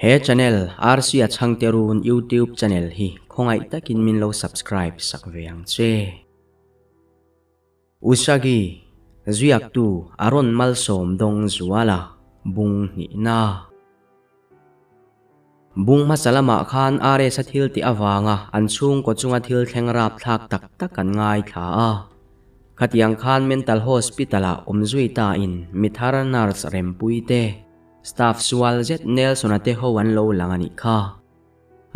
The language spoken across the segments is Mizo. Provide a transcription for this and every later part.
He channel Rc a chhangte run YouTube channel hi khawngaih takin min lo subscribe sak ve ang che. Usagi, Zuiaktu a rawn malsawm dawng zuala bung hnihna. Bung hmasa lamah khan RS-a thil tih avanga an chhungkaw chunga thil thleng rapthlak tak tak an ngaithla a. Khatiang khan mental hospital-ah awm zui tain mi thar nurse rempui te, staff sual zet Nelson-a te ho an lo lang a nih kha.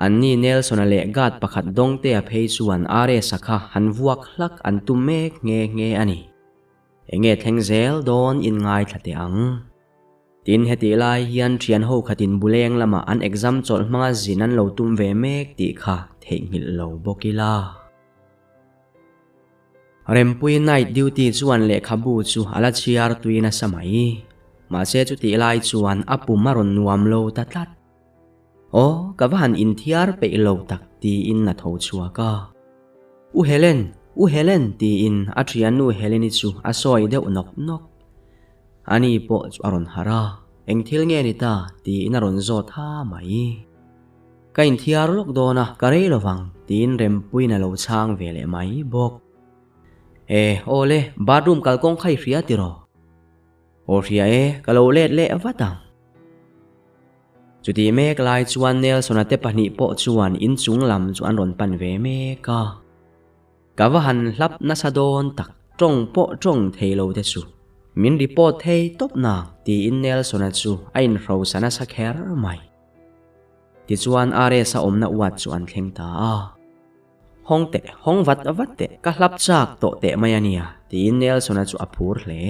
Anni Nelson-a leh guard pakhat Dawngtea phei chuan RS-a kha han vuak hlak an tum mek nghe nghe a ni. Enge thleng zel dawn in ngaithla teh ang. Tin, hetih lai hian thian ho khatin buleng lamah an exam chawlh hmanga zin an lo tum ve mek tih kha theihnghilh lo bawk ila. Rempui night duty chuan lehkhabu chu a la chhiar tui nasa mai. Mahse chutih lai chuan a pum a rawn nuam lo ta tlat. Aw, ka va han inthiar peih lo tak tiin a tho chhuak a. U Helen, U Helen tiin a thiannu Helen-i chu a sawi deuh nawk nawk. Ani pawh chu a rawn harh a, Eng thil nge ni ta? tiin a rawn zawt ha mai. Ka inthiar lawk dawn a, ka rei lo vang, tiin Rempuiin a lo chhang ve leh mai bawk. E, aw le, bathroom kalkawng kha i hria tiraw? Aw hria e, ka lo let leh vat ang. Chutih mek lai chuan Nelson-a te pahnih pawh chuan inchung lam chu an rawn pan ve mek a. Ka va han hlap nasa dawn tak, tawng pawh tawng thei lo te chu. Min report thei tawp nang tiin Nelson-a chu a inhrosa nasa kher mai. Tichuan RS-a awmna uat chu an thleng ta a. Hawng teh, hawng vat vat teh, ka hlap chak tawh teh mai a nia tiin Nelson-a chu a phur hle.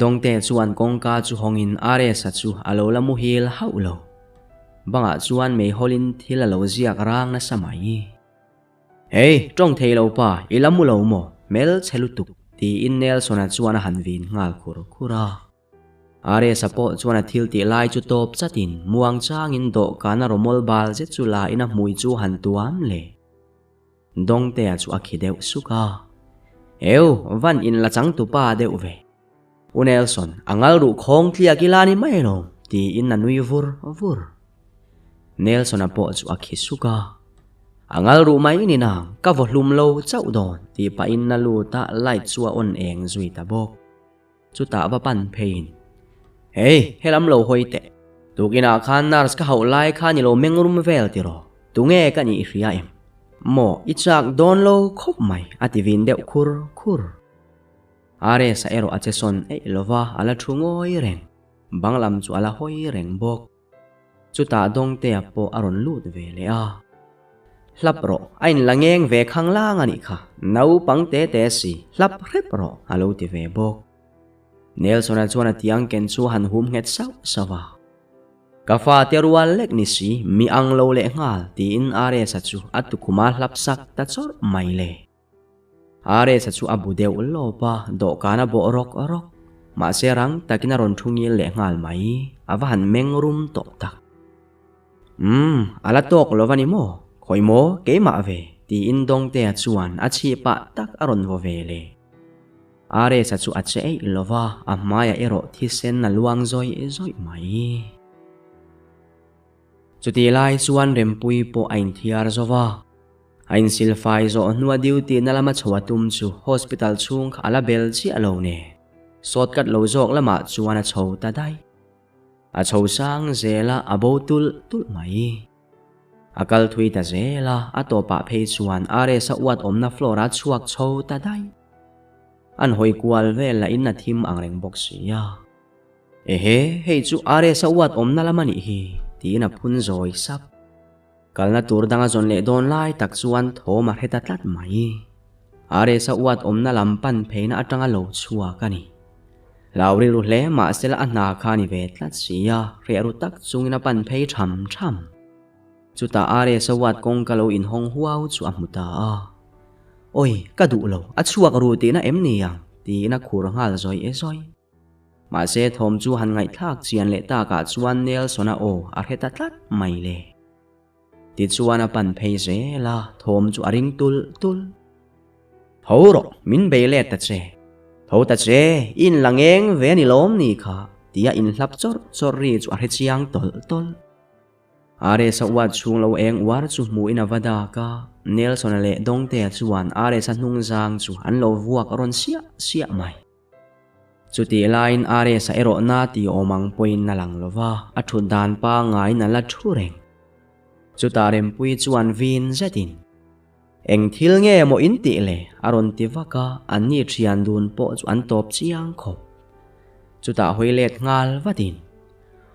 Dawngte chuan kawngka chu hawngin RS-a chu a lo la muhil hauh lo. Bangah chuan meihawlin thil a lo ziak rang nasa mai. Hey, tawng thei lo pa, i la mu lo maw? Hmel chhe lutuk, tiin Nelson-a chuan a han vin nghal khur khur a. RS-a pawh chuan a thil tih lai chu tawp chatin muang changin dawhkan a rawmawl bal zet chu la in a hmui chu han tuam leh. Dawngtea chu a khi deuh suk a. Eu, van in la chang tupa deuh ve. U Nelson, a ngal ruh khawng tliak ila ni mai lo, tiin a nui vur vur. Nelson-a pawh chu a khi suk a. A ngal ruh mai ni nang, ka vaw hlum lo chauh dawn, tih pahin a lut a, light chu a on eng zui ta bawk. Chutah va pan pheiin, Hey, helam lo hawi teh. Tukinah khan nurse ka hauh lai khan i lo meng rum vel tiraw? Tunge ka nih i hria em? Maw, i chak dawn lo khawp mai, a ti vin deuh khur khur. RS-a erawh a che sawn eih lova, a la thu ngawi reng. Bang lam chu a la hawi reng bawk. Chutah Dawngtea pawh a rawn lut ve leh a. Hlap rawh, a inla ngeng ve khang lang a nih kha, naupang te te si, hlap hrep rawh, a lo ti ve bawk. Nelson-a chuan a tiang ken chu a han hum nghet sauh sauh a. Ka fate rual lek ni si, mi ang lo leh nghal, tiin RS-a chu a tukhuma hlap sak ta chawrh mai le. RS-a chu a bu deuh lawp a, dawhkan a bawh rawk rawk. Mahse rang takin a rawn thu ngil leh nghal mai, a va han meng rum tawh tak. Umm, a la tawk lo va ni maw? Khawi maw, keimah ve, tiin Dawngtea chuan a chhih pah tak a rawn vaw ve le. RS-a chu a che eih lo va, a hmaiah erawh thisen a luang zawih zawih mai. Chutih lai chuan Rempui pawh a inthiar zo va. A insilfai zawh hnua duty na lama chho a tum chu hospital chhung kha a la bel chiah lo ne. Shortcut lo zawk lamah chuan a chho ta daih. A chho sang zel a, a bo tulh tulh mai. A kal thui ta zel a, a tawpah phei chuan RS a uat awmna floor a chhuak chho ta daih. An hawi kual vel lah in a thim ang reng bawk si a. Ehe, hei chu RS a uat awmna lam a nih hi, tiin a phun zawi sap. Kalna tur danga zawn leh dawn lai tak chuan thawm a hre ta tlat mai. RS-a uat awmna lam pan pheina atanga lo chhuak a ni. Hlau rilru hle mahsela a hna kha a ni ve tlat si a, hreh ru tak chungin a pan phei tham tham. Chutah RS-a uat kawngka lo inhawng huau chu a hmu ta a. Awi, ka duh lo, a chhuak ru tihna em ni ang? tiin a khur nghal zawih zawih. Mahse thawm chu han ngaihthlak chian leh takah chuan Nelson-a aw a hre ta tlat mai le. Tichuan a pan phei zel a, thawm chu a ring tulh tulh. Tho rawh, min bei let ta che. Tho ta che, i inla ngeng ve a ni lawm ni kha, tia inhlap chawrh chawrh ri chu a hre chiang tawlh tawlh. RS-a uat chhung lo eng uar chu hmuhin a va dak a, Nelson-a leh Dawngtea chuan RS-a hnungzang chu an lo vuak rawn siah siah mai. Chutih laiin RS-a erawh na ti awm ang pawhin a lang lo va, a thut dan pangaiin a la thu reng. Chutah Rempuii chuan vin zetin, Eng thil nge maw in tih le? a rawn ti vak a, anni thian dun pawh chu an tawp chiang khawp. Chutah hawi let nghal vatin,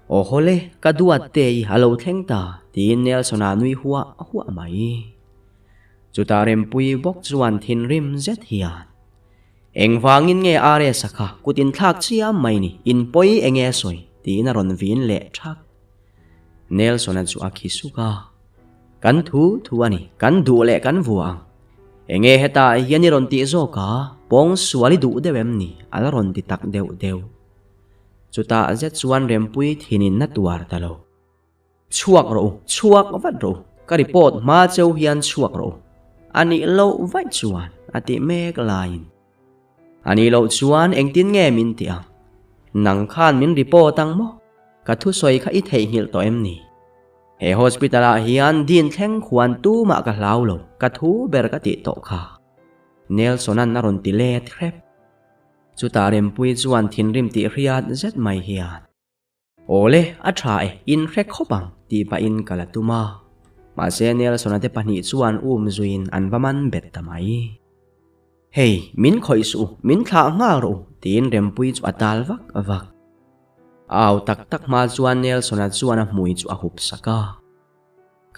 Aw hawle, ka duat te i a lo thleng ta, tiin Nelson-a nui huah huah mai. Chutah Rempuii bawk chuan thinrim zet hian, Engvangin nge RS-a kha kut inthlak chiam mai ni, in pawi enge sawi? tiin a rawn vin leh thak. Nelson-a chu a khi suk a, Kan thu thu a ni, kan duh leh kan vua ang. Enge hetah hian i rawn tih zawk a, pawng sual i duh deuh em ni? a la rawn ti tak deuh deuh. Chutah zet chuan Rempui thinin a tuar ta lo. Chhuak rawh u, chhuak vat rawh u, ka report hma cheu hian chhuak rawh u. A nih loh vaih chuan a tih mek laiin. A nih loh chuan engtin nge min tih ang? Nang khan min report ang maw? Ka thusawi kha i theihnghilh tawh em ni? He hospital ah hian din thleng khuan tumah ka hlau lo, ka thu ber ka tih tawh kha. Nelson-a'n a rawn ti let hrep. Chutah Rempuii chuan thinrim tih hriat zet mai hian. Awle, a tha e, in hre khawp ang, tih pahin ka la tum a. Mahse, Nelson-a te pahnih chuan um zuiin an va man bet ta mai. Hei, min khawih suh u, min thlah nghal rawh u, tiin Rempuii chu a tal vak vak. A au tak tak hma chuan Nelson-a chuan a hmui chu a hup sak a.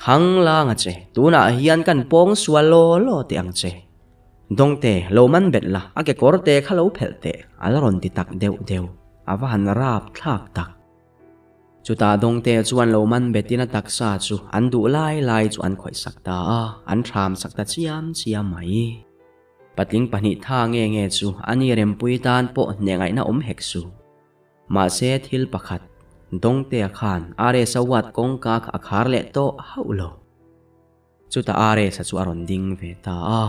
Khang lang a che, tunah hian kan pawng sual law law teh ang che. Dawngte, lo man bet la, a kekawr te kha lo phelh teh, a la rawn ti tak deuh deuh. A va han rap thlak tak. Chutah Dawngte chuan lo man betin a taksa chu an duh lai lai chu an khawih sak ta a, an thram sak ta chiam chiam mai. Patling pahnih tha nge nge chu a ni Rempui tan pawh hneh ngaihna awm hek su. Mahse thil pakhat, Dawngtea khan RS-a ward kawngka kha a khar leh tawh hauh lo. Chutah RS-a chu a rawn ding ve ta a.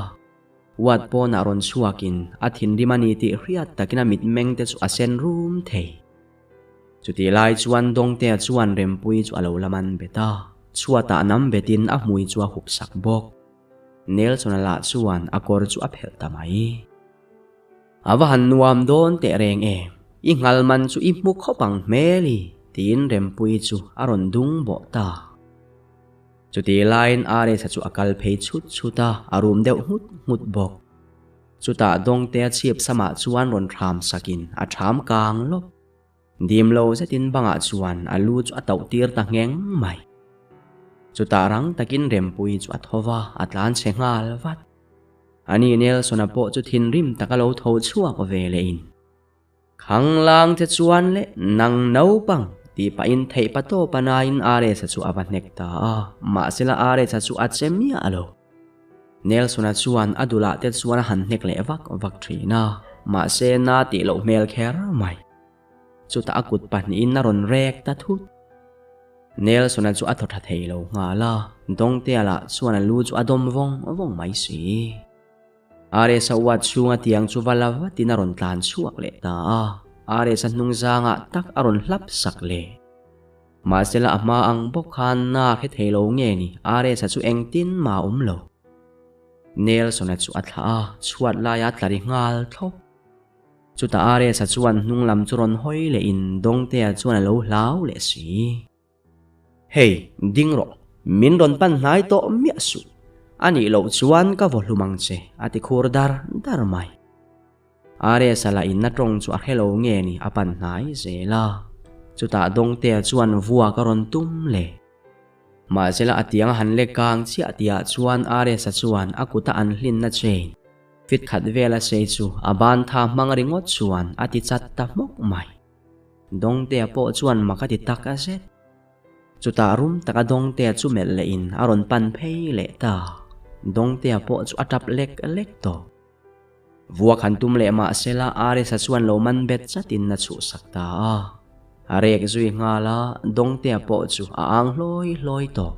Ward pawnah rawn chhuakin a thinrim a ni tih hriat takin a mitmeng te chu a sen rum thei. Chutih lai chuan Dawngtea chuan Rempuii chu a lo la man bet a, chhuatah nam betin a hmui chu a hup sak bawk. Nelson-a lah chuan a kawr chu a phelh ta mai. A va han nuam dawn teh reng em, i nghal man chu i hmu khawp ang hmel i, tiin Rempuii chu a rawn dung bawh ta. Chutih laiin Aresa chu a kal phei chhut chhut a, a rum deuh nghut nghut bawk. Chutah Dawngtea chhip samah chuan rawn thram sakin a thram kang lawp. Dim lo zetin bangah chuan a lu chu a tauh tir ta ngheng mai. Chutah rang takin Rempuii chu a tho va, a tlan chhe nghal vat. Ani Nelson-a pawh chu thinrim taka lo tho chhuak ve leh in. Khanglang che chuan le nang naupang tih pahin theih pa tawp a nain RS-a chu a va hnek ta a, mahsela RS-a chu a che miah lo. Nelson-a chuan a dulah te chuan a han hnek leh vak vak thin a, mahse na tih loh hmel kher mai. Chutah a kut pahnihin a rawn rek ta thut. Nelson-a chu a thaw tha thei lo nghal a, Dawngtea lah chuan a lu chu a dawm vawng vawng mai si. RS-a uat chhunga tiang chu va la vatin a rawn tlan chhuak leh ta a, RS-a hnung zangah tak a rawn hlap sak le. Mahsela a hma ang bawk khan na hre thei lo nge ni, RS-a chu engtin mah a awm lo. Nelson-a chu a thlah a, chhuat laia tla ri nghal thlawp. Chutah RS-a chuan hnung lam chu rawn hawi lehin Dawngtea chuan a lo hlau leh si. Hey, ding rawh, min rawn pan hnai tawh miah suh. A nih loh chuan ka vaw hlum ang che, a ti khur dar dar mai. RS-a lah in a tawng chu a hre lo nge ni a pan hnai zel a. Chutah Dawngtea chuan vua ka rawn tum le. Mahsela a tiang a han lek kang chiah tihah chuan RS-a chuan a kuta an hlinna chain fit khat vela sei chu a ban tha hmang ringawt chuan a ti chat ta hmawk mai. Dawngtea pawh chuan mak a ti tak a zet. Chutah rum taka Dawngtea chu melh lehin a rawn pan phei leh ta. Dawngtea pawh chu a tap lek lek tawh. Vuak han tum leh mahsela RS-a chuan lo man bet chatin a chhuhsak ta a. A rek zui nghal a, Dawngtea pawh chu a ang hlawi hlawi tawh.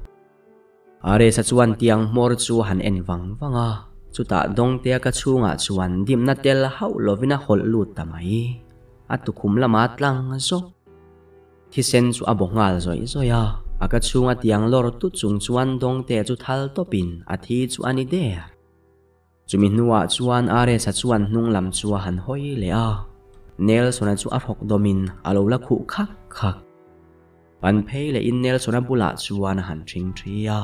RS-a chuan tiang hmawr chu a han en vang vang a, chutah Dawngtea ka chhungah chuan dimna tel hauh lovin a hawlh lut ta mai. A tukhum lama tlang zawk. Thisen chu a baw nghal zawih zawih a, A ka chhunga tiang lawr tut chung chuan Dawngtea chu thal tawpin a thi chu a ni der. Chumi hnuah chuan Aresa chuan hnung lam chu a han hawi leh a, Nelsona chu a hrawk dawmin a lo la khuh khak khak. Pan phei lehin Nelsona bulah chuan a han ṭhing ṭhi a,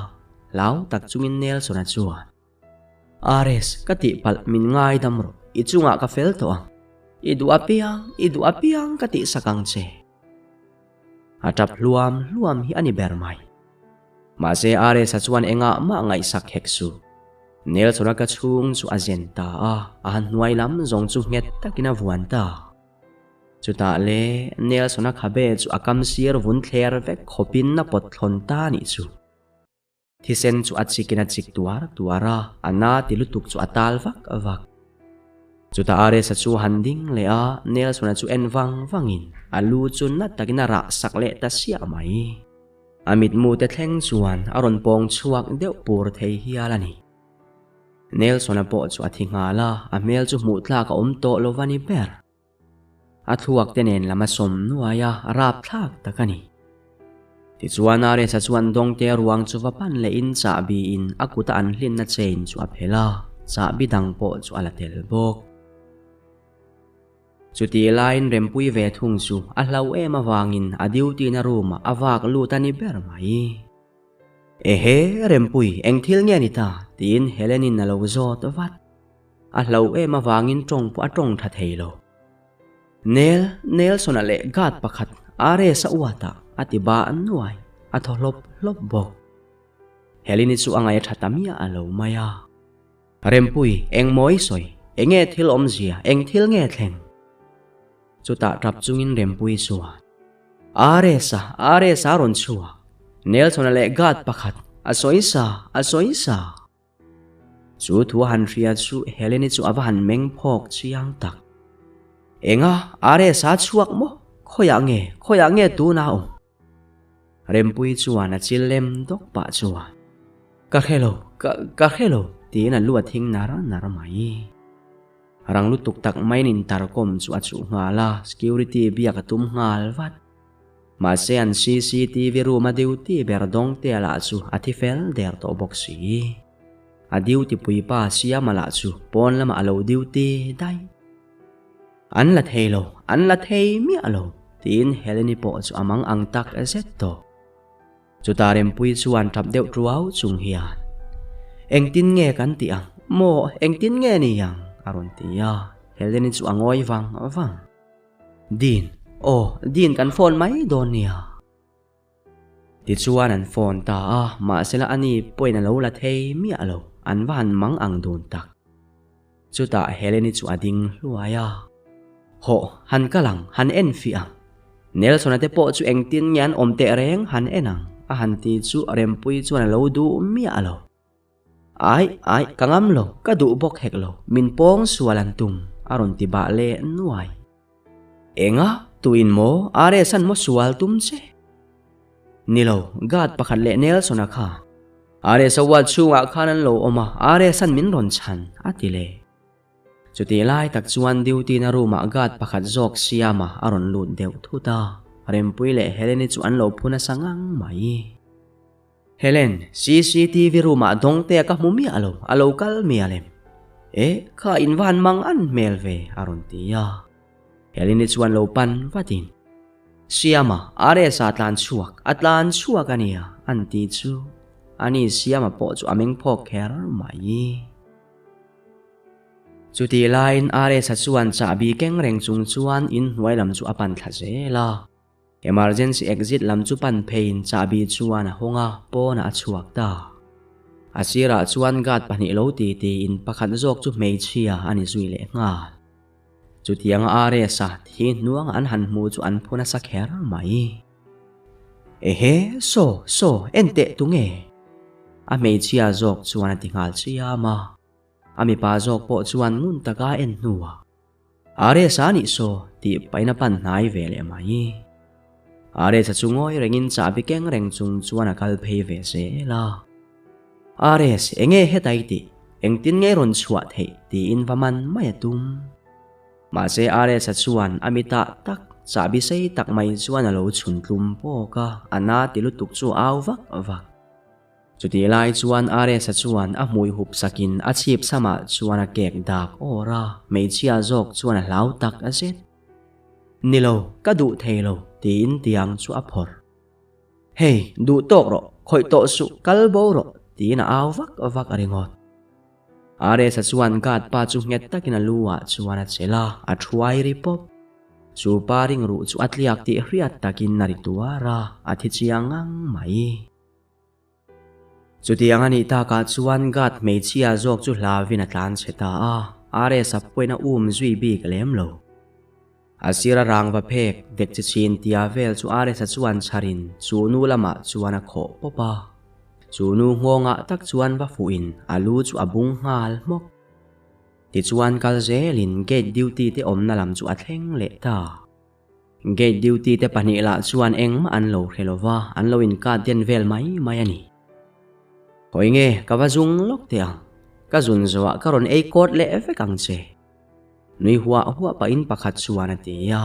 hlau tak chungin Nelsona chuan, Ares, ka tihpalh min ngaidam rawh, i chungah ka fel tawh ang. I duh apiang, i duh apiang ka tihsak ang che. A ṭap hluam hluam hi a ni ber mai. Mahse Aresa chuan engah mah ngaihsak hek suh. Nelsona ka chhung chu a zen ta a, a han hnuai lam zawng chu nghet takin a vuan ta. Chutah le Nelsona khabe chu a kam sir vun thler vek khawpin a pawt thlawn ta nih chu. Thisen chu a chikin a chik tuar tuar a, a na ti lutuk chu a tal vak vak. Chutah Aresa chu a han ding leh a, Nelsona chu en vang vangin a lu chu na takin a rah sak leh ta siah mai. A mitmu te thleng chuan a rawn pawng chhuak deuh pur thei hial a ni. Nelsona pawh chu a thi nghal a, a hmel chu hmuh tlak a awm tawh lo va ni ber. A thluak te nen lam a sawm nuai a, a rap thlak tak a ni. Tichuan Aresa chuan Dawngte ruang chu va pan lehin chahbi in a kuta an hlinna chain chu a phelh a, chahbi dang pawh chu a la tel bawk. Chutih laiin Rempui ve thung chu a hlau em avangin a duty na room ah a vak lut a ni ber mai. Ehe, Rempui, eng thil nge ni ta? tiin Helen-in a lo zawt vat. A hlau em avangin tawng pawh a tawng tha thei lo. Nel, Nelson-a leh guard pakhat RS-a uatah a ti ba nuai, a thaw hlawp hlawp bawk. Helen-i chu a ngaih a tha ta miah a lo mai a. Rempui, eng maw i sawi? Enge thil awmzia, eng thil nge thleng? Chutah tap chungin Rempui chuan, RS-a, RS-a rawn chhuak. Nelson-a leh guard pakhat, a sawi sa, a sawi sa. Chu thu a han hria chu Helen-i chu a va han meng phawk chiang tak. Enga, RS-a chhuak maw? Khawiah nge, khawiah nge tuna awm? Rempui chuan a chil lem dawk pah chuan, Ka hre lo, ka, ka hre lo, tiin a lu a thing nar nar mai. Rang lutuk tak maiin intercom chu a chuh nghal a, security biak a tum nghal vat. Mahse an cctv room a duty ber Dawngtea lah chu a thi fel der tawh bawk si. A duty puipa Siama lah chu pawn lamah a lo duty daih. An la thei lo, an la thei miah lo, tiin Heleni pawh chu a mang ang tak zet tawh. Chutah Rempuii chuan tap deuh tuau chung hian, Engtin nge kan tih ang? Maw, engtin nge ni ang? a rawn ti a, Heleni chu a ngawi vang vang. Dean, aw, Dean kan phone mai dawn nia. Tichuan an phone ta a, mahsela ani pawhin a lo la thei miah lo, an va han mang ang dun tak. Chutah Heleni chu a ding hluai a, Hawh, han kal ang, han en fiah ang. Nelson-a te pawh chu engtin nge an awm teh reng han en ang, a han ti chu Rempuii chuan a lo duh miah lo. Ai, ai, ka ngam lo, ka duh bawk hek lo, min pawng sual an tum, a rawn ti bah leh nuai. Enga? Tuin maw? RS-an maw sual tum che? Ni lo, guard pakhat leh Nelson-a kha. RS-a ward chhungah khan an lo awm a, RS-an min rawn chhan, a ti leh. Chutih lai tak chuan duty na room-ah guard pakhat zawk Siama a rawn lut deuh thut a, Rempuii leh Helen-i chu an lo phu nasa ngang mai. Helen, cctv room-ah Dawngtea ka hmu miah lo, a lo kal mial em? Eh, kha in van mang an hmel ve, a rawn ti a. Helen-i chuan lo pan vatin, Siama, RS-a tlan chhuak, a tlan chhuak a nia, an ti chu. Ani Siama pawh chu a meng phawk kher mai. Chutih laiin RS-a chuan chahbi keng reng chung chuan inhnuai lam chu a pan thla zel a. Emergency exit lam chu pan pheiin chahbi chuan a hawng a, pawnah a chhuak ta. A sirah chuan guard pahnih lo ti tiin pakhat zawk chu hmeichhia a ni zui leh nghal. Chutianga RS-a thi hnuanga an han hmu chu an phu nasa kher mai. Ehe, saw, saw, en teh tunge? A hmeichhia zawk chuan a ti nghal chiam a. A mipa zawk pawh chuan ngun taka en hnuah. RS-a nih saw tih pahin a pan hnai ve leh mai. RS-a chu ngawi rengin chahbi keng reng chung chuan a kal phei ve zel a. RS, enge heta i tih? Engtin nge rawn chhuah theih? tiin va man mai a tum. Mahse RS-a chuan a mitah tak Chahbi sei tak mai chuan a lo chhun tlum pawk a, a na ti lutuk chu a au vak vak. Chutih lai chuan Aresa chuan a hmui hup sakin a chhip samah chuan a kek dak awr a, hmeichhia zawk chuan a hlau tak zet. Ni lo, ka duh thei lo, tiin tiang chu a phawrh. Hei, duh tawk rawh, khawih tawh suh, kal bo rawh, tiin a au vak vak a ringawt. Aresa chuan guard pa chu nghet takin a lu ah chuan a chelh a, a thuai ri pawp. Chu pa ringruh chu a tliak tih hriat takin a ri tuar a, a thi chiang ngang mai. Chutiang a nih takah chuan guard hmeichhia zawk chu hlavin a tlan chhe ta a, Aresa pawhin a um zui bik lem lo. A sira rangva phek dek chi chhin tia vel chu Aresa chuan chharin chu nu lamah chuan a khawh pawp a. Chu nu nghawngah tak chuan va fuhin a lu chu a bung nghal hmawk. Tichuan kal zelin gate duty te awmna lam chu a thleng leh ta. Gate duty te pahnih lah chuan engmah an lo hre lova, an lo inkat den vel mai mai a ni. Hawi nge ka va zung lawk teh ang, ka zun zawhah ka rawn ei kawt leh vek ang che. Nui huah huah pahin pakhat chuan a ti a.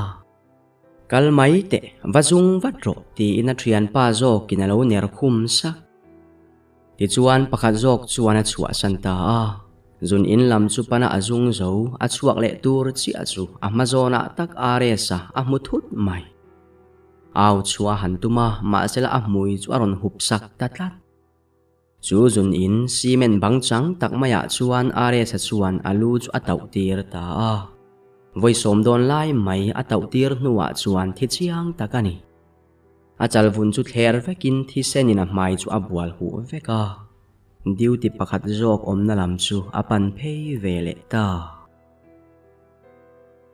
Kal mai teh, va zung vat rawh tiin a thianpa zawkin a lo ner khum sak. Tichuan pakhat zawk chuan a chhuahsan ta a. Zun in lam chu pana a zung zo, a chhuak leh tur chiah chu a hma zawnah tak Aresa a hmu thut mai. Au chhuah a han tum a, mahsela a hmui chu a rawn hup sak ta tlat. Chu zun in cement bang chang tak maiah chuan Aresa chuan a lu chu a tauh tir ta a. Vawi sawm dawn lai mai a tauh tir hnuah chuan thi chiang tak a ni. A chalvun chu thler vekin thisenin a hmai chu a bual huh vek a. Duty pakhat zawk awmna lam chu a pan phei ve leh ta.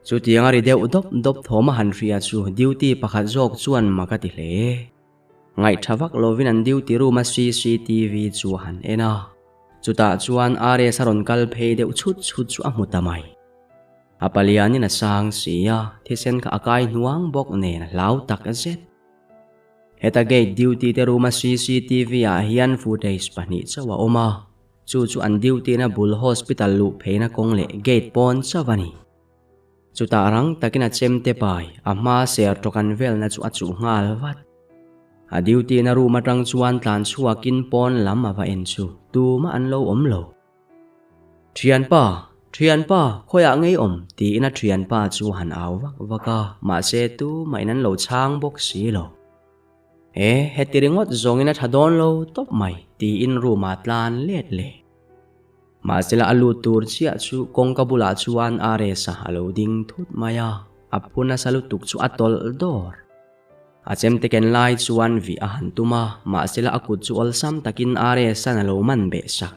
Chutiang a ri deuh dawp dawp thawm a han hria chu duty pakhat zawk chuan mak a ti hle. Ngaihṭha vak lovin an duty room a cctv chu a han en a, chutah chuan RS a rawn kal phei deuh chhut chhut chu a hmu ta mai. A palianin a sang si a, thisen kha a kai hnuang bawk nen a hlau tak zet. Heta gate duty te room a cctv ah hian footage pahnih chauh a awm a, chu chu an duty na bul hospital luh pheina kawng leh gate pawn chauh a ni. Chutah rang takin a chemte pai, a hma ser tawkan velna chu a chuh nghal vat. A duty na room atang chuan tlan chhuakin pawn lam a va en chu tumah an lo awm lo. Thianpa, thianpa, khawiah ngei awm? tiin a thianpa chu a han au vak vak a, mahse tumah in an lo chhang bawk si lo. E, heti ringawt zawngin a tha dawn lo tawp mai, tiin room ah tlan let leh. Mahsela a lut tur chiah chu kawngka bulah chuan Aresa a lo ding thut mai a, a phu nasa lutuk chu a tawlh dawr. A chemte ken lai chuan vih a han tum a, mahsela a kut chu awlsam takin Aresa'n a lo man beh sak.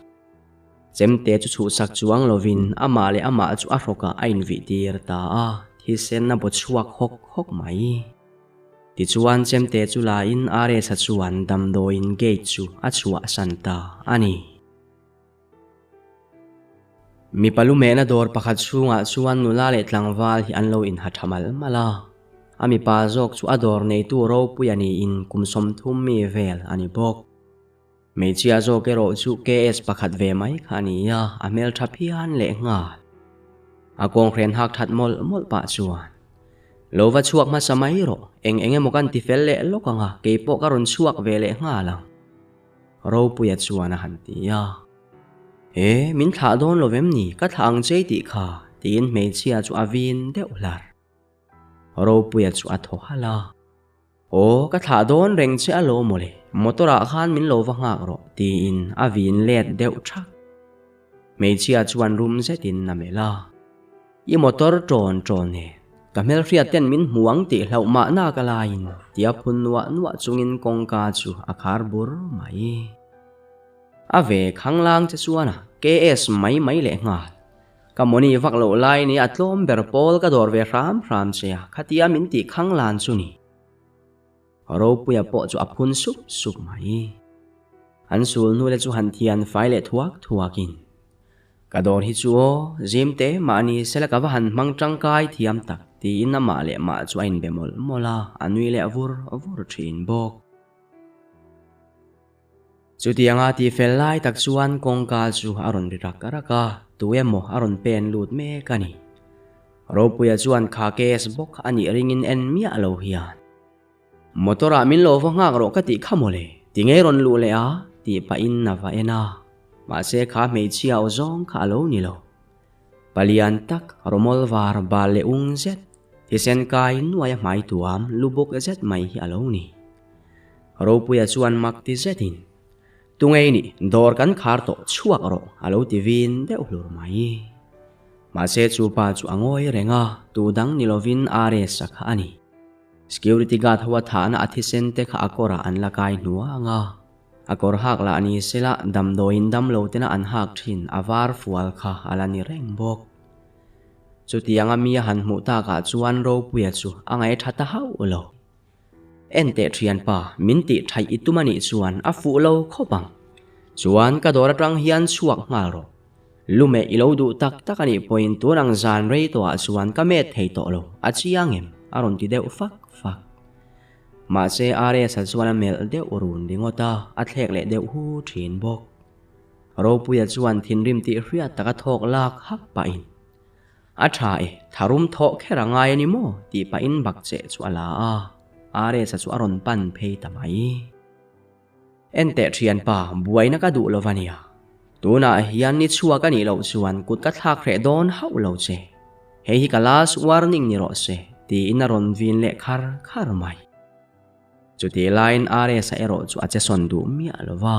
Chemte chu chhuhsak chuang lovin amah leh amah chu a hrawkah a invih tir ta a, thisen a baw chhuak hawk hawk mai. Tichuan chemte chu lain Aresa chuan damdawiin gate chu a chhuahsan ta a ni. Mipa lumehna dawr pakhat chhungah chuan nula leh tlangval hi an lo inha tha mal mal a. A mipa zawk chu a dawr neitu ropui a niin kum 30 mi vel a ni bawk. Hmeichhia zawk erawh chu KS pakhat ve mai kha a ni a, a hmeltha phian leh nghal. A kawnghren hak that mawlh mawlh pah chuan, Lo va chhuak hmasa mai rawh, eng eng emaw kan ti fel leh lawk ang a, keipawh ka rawn chhuak ve leh nghal ang. Ropuia chuan a han ti a. E, min thlah dawn lo vem ni, ka thlah ang che i tih kha, tiin hmeichhia chu a vin deuh hlar. Ropuia chu a thaw halh a. Aw, ka thlah dawn reng che alawm mawle, motor ah khan min lo va nghak rawh, tiin a vin let deuh thak. Hmeichhia chuan rum zetin a melh a. I motor ṭawn ṭawn e, ka hmelhriat ten min hmu ang tih hlauh mahna ka laiin tia phun nuah nuah chungin kawngka chu a khar bur mai. A ve khanglang che chuan a KS mai mai leh nghal. Ka mawni vak loh lai ni a tlawm ber pawl ka dawr ve hram hram che a, khatia min tih khanglan chu ni. Ropuia pawh chu a phun sup sup mai. An sul hnule chu han thian fai leh thuak thuakin, Ka dawr hi chu aw, zim te mahni sela ka va han hmang tangkai thiam tak, tiin amah leh mah chu a inbe mawlh mawlh a, a nui leh vur vur thin bawk. Chutianga tihfel lai tak chuan kawngka chu a rawn ri rak rak a, tu emaw a rawn pen lut mek a ni. Ropuia chuan kha case bawk a nih ringin en miah lo hian. Motor ah min lo va nghak rawh ka tih kha mawle, ti ngei rawn luh leh a tih pahin a va en a, mahse kha hmeichhia aw zawng kha a lo ni lo. Palian tak, rawmawl var bal leh ung zet, thisen kai nuai a hmai tuam lubuk zet mai hi a lo ni. Ropuia chuan mak ti zetin, Tungei nih, dawr kan khar tawh chhuak rawh a lo ti vin deuh hlur mai. Mahse chu pa chu a ngawi reng a, tu dang ni lovin RS-a kha a ni. Security guard ho a thahna a thisen te kha a kawrah an la kai hnuang a, a kawr hak lah ni sela damdawiin damlo tena an hak thin a var fual kha a la ni reng bawk. Chutianga mi a han hmuh takah chuan Ropuia chu a ngaih tha ta hauh lo. Enteh thianpa, min tih thaih i tum a nih chuan a fuh lo khawp ang. Chuan ka dawr atang hian chhuak nghal rawh. Lumeh i lo duh tak tak a nih pawhin tun ang zan rei tawhah chuan ka met thei tawh lo, a chiang em? a rawn ti deuh fak fak. Mahse RS-a chuan a melh deuh run ringawt a, a thlek leh deuh hu thin bawk. Ropuia chuan thinrim tih hriat taka thawk lak hak pahin, A tha e, tharum thawh kher a ngai a ni maw? tih pahin bakcheh chu a la a, RS-a chu a rawn pan phei ta mai. Enteh thianpa, buaina ka duh lo va nia. Tunah hian ni chhuak a nih loh chuan kut ka thlak hreh dawn hauh lo che. Hei hi ka last warning ni rawh se, tiin a rawn vin leh khar khar mai. Chutih laiin RS-a erawh chu a che sawn duh miah lo va.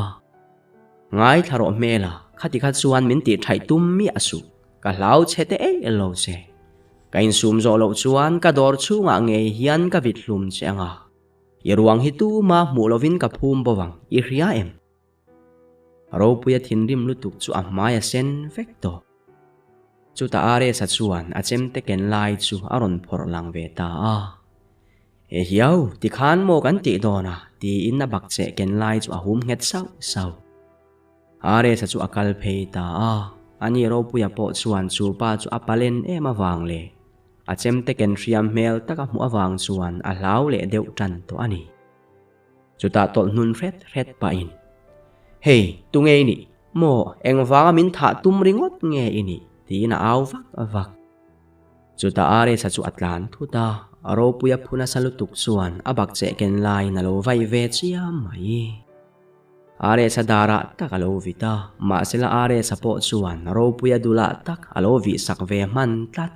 Ngaithla rawh hmela, khati kha chuan min tih thaih tum miah suh, ka hlau che te eih lo che. Ka insum zawh loh chuan ka dawr chhungah ngei hian ka vit hlum che anga. I ruang hi tuma hmuh lovin ka phum bo vang, i hria em? Ropuia thinrim lutuk chu a hmai a sen vek tawh. Chutah RS-a chuan a chemte ken lai chu a rawn phawrh lang ve ta a. E hiau, tikhan maw kan tih dawn a? tiin a bakcheh ken lai chu a hum nghet sauh sauh. RS-a chu a kal phei ta a, ani Ropuia pawh chuan chu pa chu a palen em avang leh A chemte ken hriam hmel tak a hmuh avang chuan a hlau leh deuh tan tawh a ni. Chutah tawlh hnun hret hret pahin, Hei, tunge i nih? Maw, engvanga min thah tum ringawt nge i nih? tiin a au vak vak. Chutah Aresa chu a tlan thut a, a ropui a phu nasa lutuk chuan a bakcheh ken laiin a lo vai ve chiam mai. Aresa darah tak a lo vit a, mahsela Aresa pawh chuan ropuia dulah tak a lo vihsak ve hman tlat.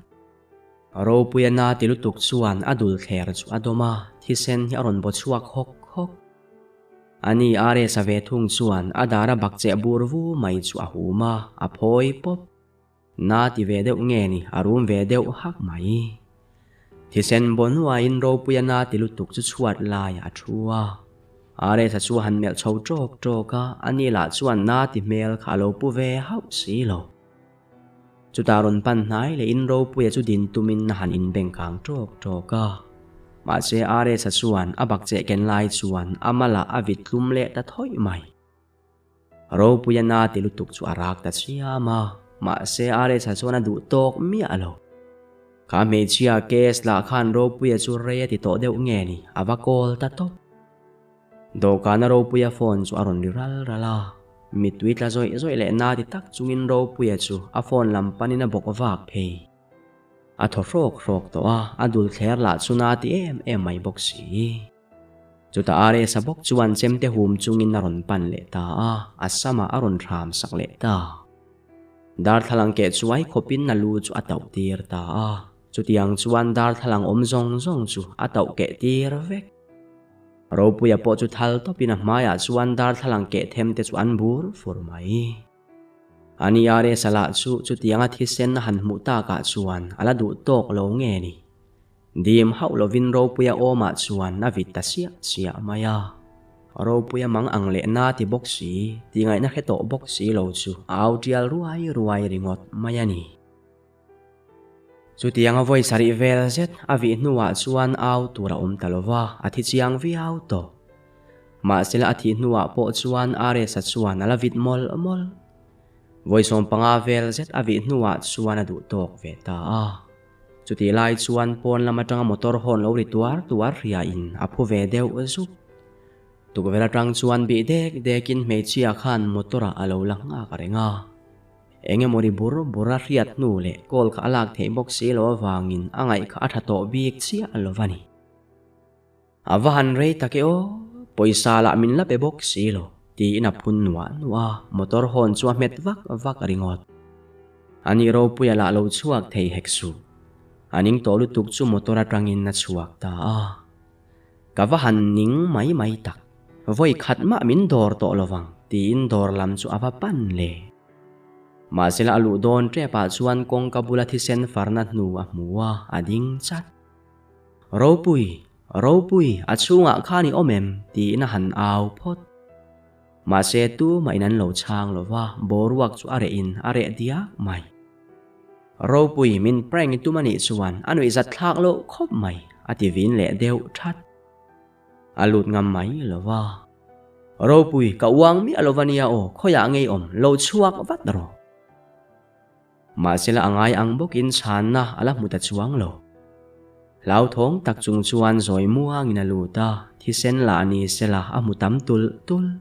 Ropuia na ti lutuk chuan a dul thler chu a dawm a, thisen hi a rawn baw chhuak hawk hawk. Ani Aresa ve thung chuan a dara bakcheh bur vu mai chu a hum a, a phawi pawp. Na ti ve deuh nge ni, a rum ve deuh hak mai. Thisen baw hnuaiin Ropuia na ti lutuk chu chhuat laiah a thu a. Aresa chu a han melh chho tawk tawk a, ani lah chuan na ti hmel kha a lo pu ve hauh si lo. Chutah rawn pan hnai leh in Ropuia chu din tumin a han inbeng kang tawk tawk a. Mahse RS-a chuan a bakcheh ken lai chuan a malah a vit tlum leh ta thawih mai. Ropuia na ti lutuk chu a rak ta chiam a, mahse RS-a chuan a duh tawk miah lo. Kha hmeichhia case lah khan Ropuia chu rei a ti tawh deuh nge ni, a va call ta tawp. Dawhkana Ropuia phone chu a rawn ri ral ral a, mittui tla zawih zawih leh na ti tak chungin Ropuia chu a phone lam panin a bawk vak phei. A thaw hrawk hrawk tawh a, a dul thler lah chu na ti em em mai bawk si. Chutah RS-a bawk chuan chemte hum chungin a rawn pan leh ta a, a samah a rawn hram sak leh ta. Darthlalang keh chuai khawpin a lu chu a tauh tir ta a, chutiang chuan darthlalang awm zawng zawng chu a tauh keh tir vek. Ropuia pawh chu thal tawpin a hmaiah chuan darthlalang keh them te chu an bur fur mai. Ani RS-a lah chu chutianga thisen a han hmuh takah chuan a la duh tawk lo nge ni. Dim hauh lovin Ropuia awmah chuan a vit ta siah siah mai a. Ropuia mang ang leh na ti bawk si, ti ngaihna hre tawh bawk si lo chu a au tial ruai ruai ringawt mai a ni. Chutianga vawi sarih vel zet a vih hnuah chuan au tur a awm ta lo va, a thi chiang viau tawh. Mahsela a thih hnuah pawh chuan RS-a chuan a la vit mawlh mawlh. Vawi 15 vel zet a vih hnuah chuan a duh tawk ve ta a. Chutih lai chuan pawn lam atanga motor hawn lo ri tuar tuar hriain a phu ve deuh zuk. Tukverh atang chuan bih dek dekin hmeichhia khan motor-ah a lo la nghak reng a. Eng emaw ri bur bur a hriat hnu leh call kha a lak theih bawk si lo avangin a ngaih kha a tha tawh bik chiah lo a ni. A va han rei tak e aw, pawisa lah min la pe bawk si lo, tiin a phun nuah nuah a, motor hawn chu a hmet vak vak ringawt. A nih ropuia lah lo chhuak thei hek suh. A ning tawh lutuk chu motor atangin a chhuak ta a. Ka va han ning mai mai tak, vawi khat mah min dawr tawh lo vang, tiin dawr lam chu a va pan le. Mahsela a luh dawn tep ah chuan kawngka bula thisen farna hnu a hmu a, a ding chat. Ropui, Ropui, a chhungah khan i awm em? tiin a han au phawt. Mahse tumah in an lo chhang lo va, boruak chu a reh in a reh diak mai. Ropui min prank i tum a nih chuan a nuih zat thlak loh khawp mai, a ti vin leh deuh that. A lut ngam mai lo va. Ropui, ka uang miah lo va nia aw, khawiah ngei awm, lo chhuak vat rawh. Mahsela a ngai ang bawkin chhanna a la hmu ta chuang lo. Hlauthawng tak chung chuan zawi muangin a lut a, thisen lah ni sela a hmu tam tulh tulh.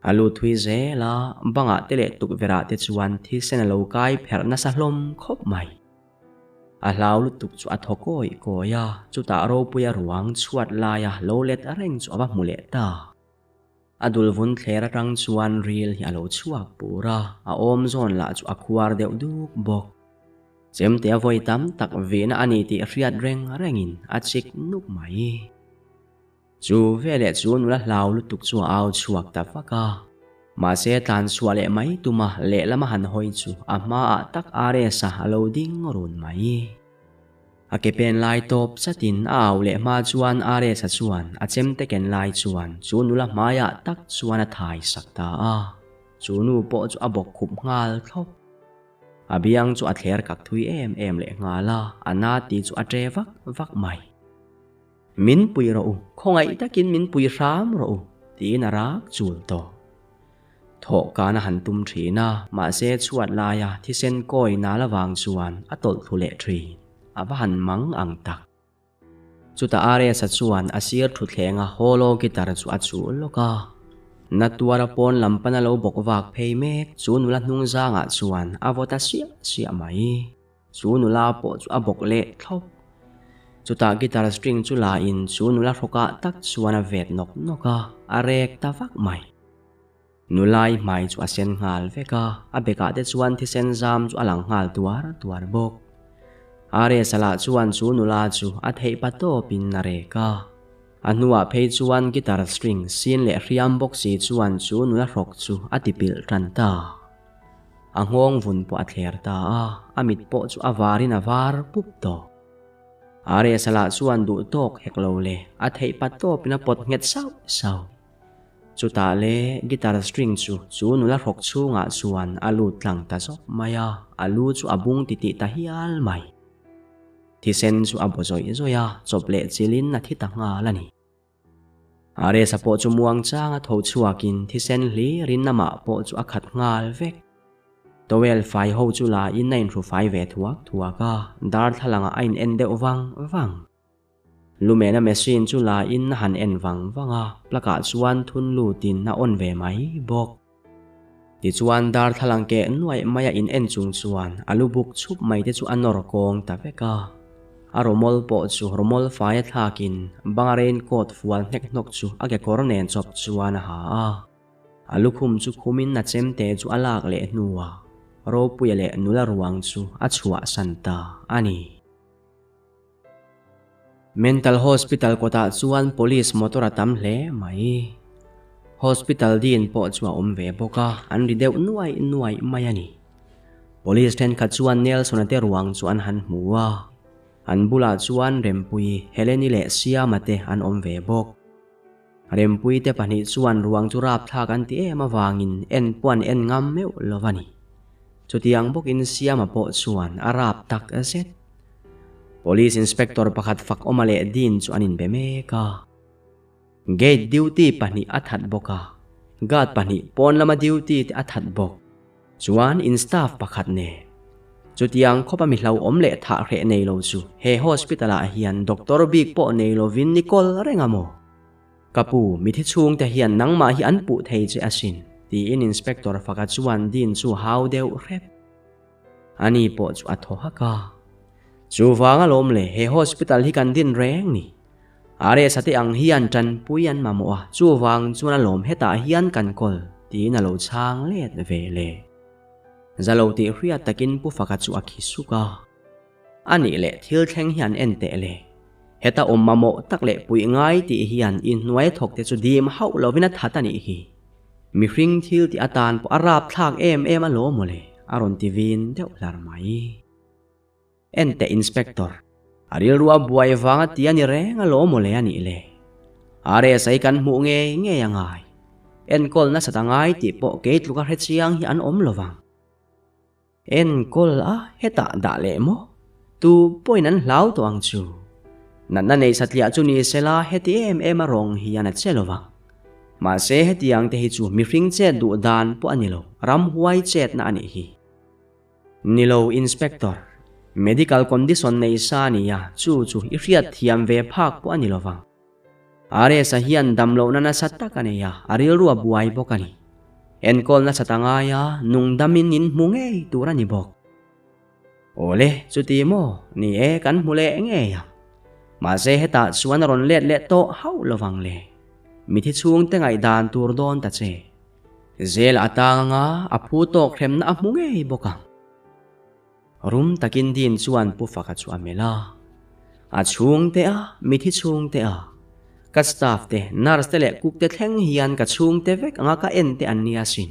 A lut thui zel a, bangah te leh tukverhah te chuan thisen a lo kai pherh nasa hlawm khawp mai. A hlau lutuk chu a thaw kawi kawi a, chutah ropuia ruang chhuat laia lo let reng chu a va hmu leh ta. A dul vun thler atang chuan ril hi a lo chhuak pur a, a awm zawn lah chu a khuar deuh duk bawk. Chemte a vawi tam tak vihna a ni tih hriat reng rengin a chik nuk mai. Chu veleh chu nula hlau lutuk chu a au chhuak ta vak a. Mahse tlan chhuah leh mai tuma lehlam a han hawi chu a hmaah tak Aresa a lo ding run mai. A ke pen lai tawp chatin a au leh hma chuan Aresa chuan a chemte ken lai chuan chu nula hmaiah tak chuan a thai sak ta a. Chu nu pawh chu a bawk khup nghal thlawp. A biang chu a thler kak thui em em leh nghal a, a na tih chu a ṭe vak vak mai. Min pui rawh u, khawngaih takin min pui hram rawh u, tiin a rak chul tawh. Thawh kan a han tum thin a, mahse chhuat laia thisen kawi nal avang chuan a tawlh thlu leh thin. A va han mang ang tak. Chutah RS-a chuan a sir thuthlenga holo guitar chu a chuh lawk a. Natuara pawn lam pana lo bawk vak phei mek chu nula hnung zangah chuan a vaw ta siah siah mai. Chu nula pawh chu a bawk leh thlawp. Chutah guitar string chu la in chu nula hrawkah tak chuan a vet nawk nawk a, a rek ta vak mai. Nulai hmai chu a sen nghal vek a, a bekah te chuan thisen zam chu a lang nghal tuar tuar bawk. RS-a lah chuan chu nula chu a theih pa tawpin a rek a. A hnuah phei chuan guitar string sin leh hriam bawk si chuan chu nula hrawk chu a ti pilh tan ta. A nghawng vun pawh a thler ta a, a mit pawh chu a varin a var pup tawh. RS-a lah chuan duh tawk hek lo le, a theih pa tawpin a pawt nghet sauh sauh. Chutah le guitar string chu chu nula hrawk chhungah chuan a lut tlang ta zawk mai a, a lu chu a bung titih ta hial mai. Thisen chu a baw zawih zawih a, chawp leh chilhin a thi ta nghal a ni. Aresa pawh chu muang changa tho chhuakin thisen hlirin amah pawh chu a khat nghal vek. Towel fai ho chu la in a inhru fai ve thuak thuak a, darthlalangah a in en deuh vang vang. Lumena machine chu la in a han en vang vang a, plug ah chuan thun lutin a on ve mai bawk. Tichuan darthlalang keh nuaih maia in en chung chuan a lu buk chhup mai te chu a nawr kawng ta vek a. A rawmawl pawh chu rawmawl fai a thlakin banga raincoat fual hnek hnawk chu a kekawr nen chawp chuan a ha a. A lukhum chu khumin a chemte chu a lak leh hnuah Ropuia leh nula ruang chu a chhuahsan ta a ni. Mental Hospital kawtah chuan Police motor a tam hle mai. Hospital din pawh chu a awm ve bawk a, an ri deuh nuaih nuaih mai a ni. Police thenkhat chuan Nelson-a te ruang chu an han hmu a, an bulah chuan Rempuii, Heleni leh Siama te an awm ve bawk. Rempuii te pahnih chuan ruang chu rapthlak an ti em avangin en pawh an en ngam meuh lo a ni. Chutiang bawkin Siama pawh chuan a rap tak zet. Police Inspector pakhat fak awma leh Dean chu an inbe mek a. Gate duty pahnih a that bawk a, guard pahnih pawn lama duty te a that bawk. Chuan in staff pakhat nen. Chutiang khawpa mi hlauhawm leh thah hreh nei lo chu he hospital ah hian doctor bik pawh nei lovin ni kawl reng a maw? Ka pu, mithi chhungte hian nangmah hi an puh thei che asin. Tiin Inspector Faka chuan Dean chu hau deuh hrep. Ani pawh chu a thaw hak a. Chuvang alawm le, he hospital hi kan din reng ni. RS-a te ang hian tanpui an mamawh a, chuvang chuan alawm hetah hian kan kawl, tiin a lo chhang let ve le. Za lo tih hriat takin Pu Faka chu a khi suk a. A nih leh thil thleng hi an en teh le. Heta awm mamawh tak leh puih ngai tih hian inhnuai thawk te chu dim hauh lovin a that a nih hi. Mihring thil tih atan pawh a rap thlak em em a law mawle, a rawn ti vin deuh hlar mai. En teh Inspector, a rilru a buai vang a ti a ni reng a law mawle a nih le. RSA kan hmuh ngei ngei a ngai. Enkawl nasat a ngai tih pawh kei tluka hrechiang hi an awm lovang. Enkawl a hetah dah leh maw? Tu pawhin an hlau tawh ang chu. Natna nei satliah chu ni sela heti em em a rawng hian a che lovang. Mahse hetiang te hi chu mihring chet duh dan pawh a ni lo, ramhuai chetna a nih hi. Ni lo Inspector, medical condition nei sa a ni a, chu chu i hriat thiam ve phak pawh a ni lovang. RS-a hian damlohna nasa tak a nei a, a rilru a buai bawk a ni. Enkawl nasa ta ngai a, nungdamin in hmu ngei tur a ni bawk. Awle, chuti maw? Ni e, kan hmu leh ngei ang. Mahse hetah chuan a rawn let leh tawh hauh lovang le. Mithi chhungte ngaihdan tur dawn ta che. Zel a tang anga a phu tawk hremna a hmu ngei bawk ang. Rum takin Dean chuan Pu Faka chu a melh a. A chhungte a, mithi chhungte a. Ka staff te, nurse te leh cook te thleng hian ka chhungte vek anga ka en te an nia sin.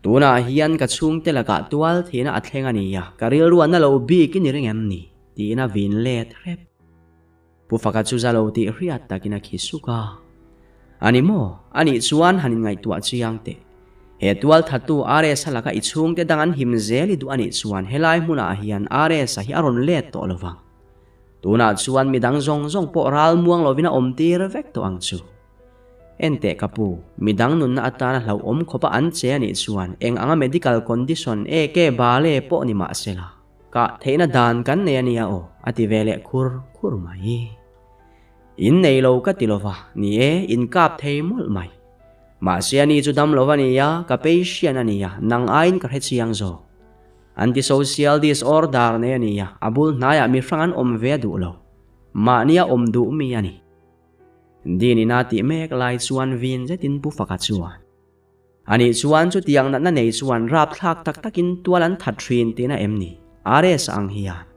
Tunah hian ka chhungte lakah tual thihna a thleng a nia, ka rilruahna lo bik i ni ring em ni? tiin a vin let hrep. Pu Faka chu za lo tih hriat takin a khi suk a. A ni maw? A nih chuan han inngaihtuah chiang teh. He tual thattu RS-a laka i chhungte dang an him zel i duh a nih chuan helai hmunah hian RS-a hi a rawn let tawh lo vang. Tunah chuan midang zawng zawng pawh ral muang lovin a awm tir vek tawh ang chu. Enteh ka pu, midang nunna atana hlauhawm khawpa an che a nih chuan eng anga medical condition ek bale pawh ni mahsela. Kah theihna dan kan nei a nia aw, a ti ve leh khur khur mai. In nei lo ka ti lova, ni e, in kap thei mawlh mai. Mahse a ni chu dam lova nia, ka patient a nia, nang aiin ka hre chiang zawk. Antisocial disorder nei a nia, a bul hnaiah mi hrang an awm ve a duh lo. Mahnia awm duh mi a ni. Din ina tih mek lai chuan vin zetin Pu Faka chuan. Anih chuan chutiang natna nei chuan rapthlak tak takin tual an that thin tihna em ni? RS ang hian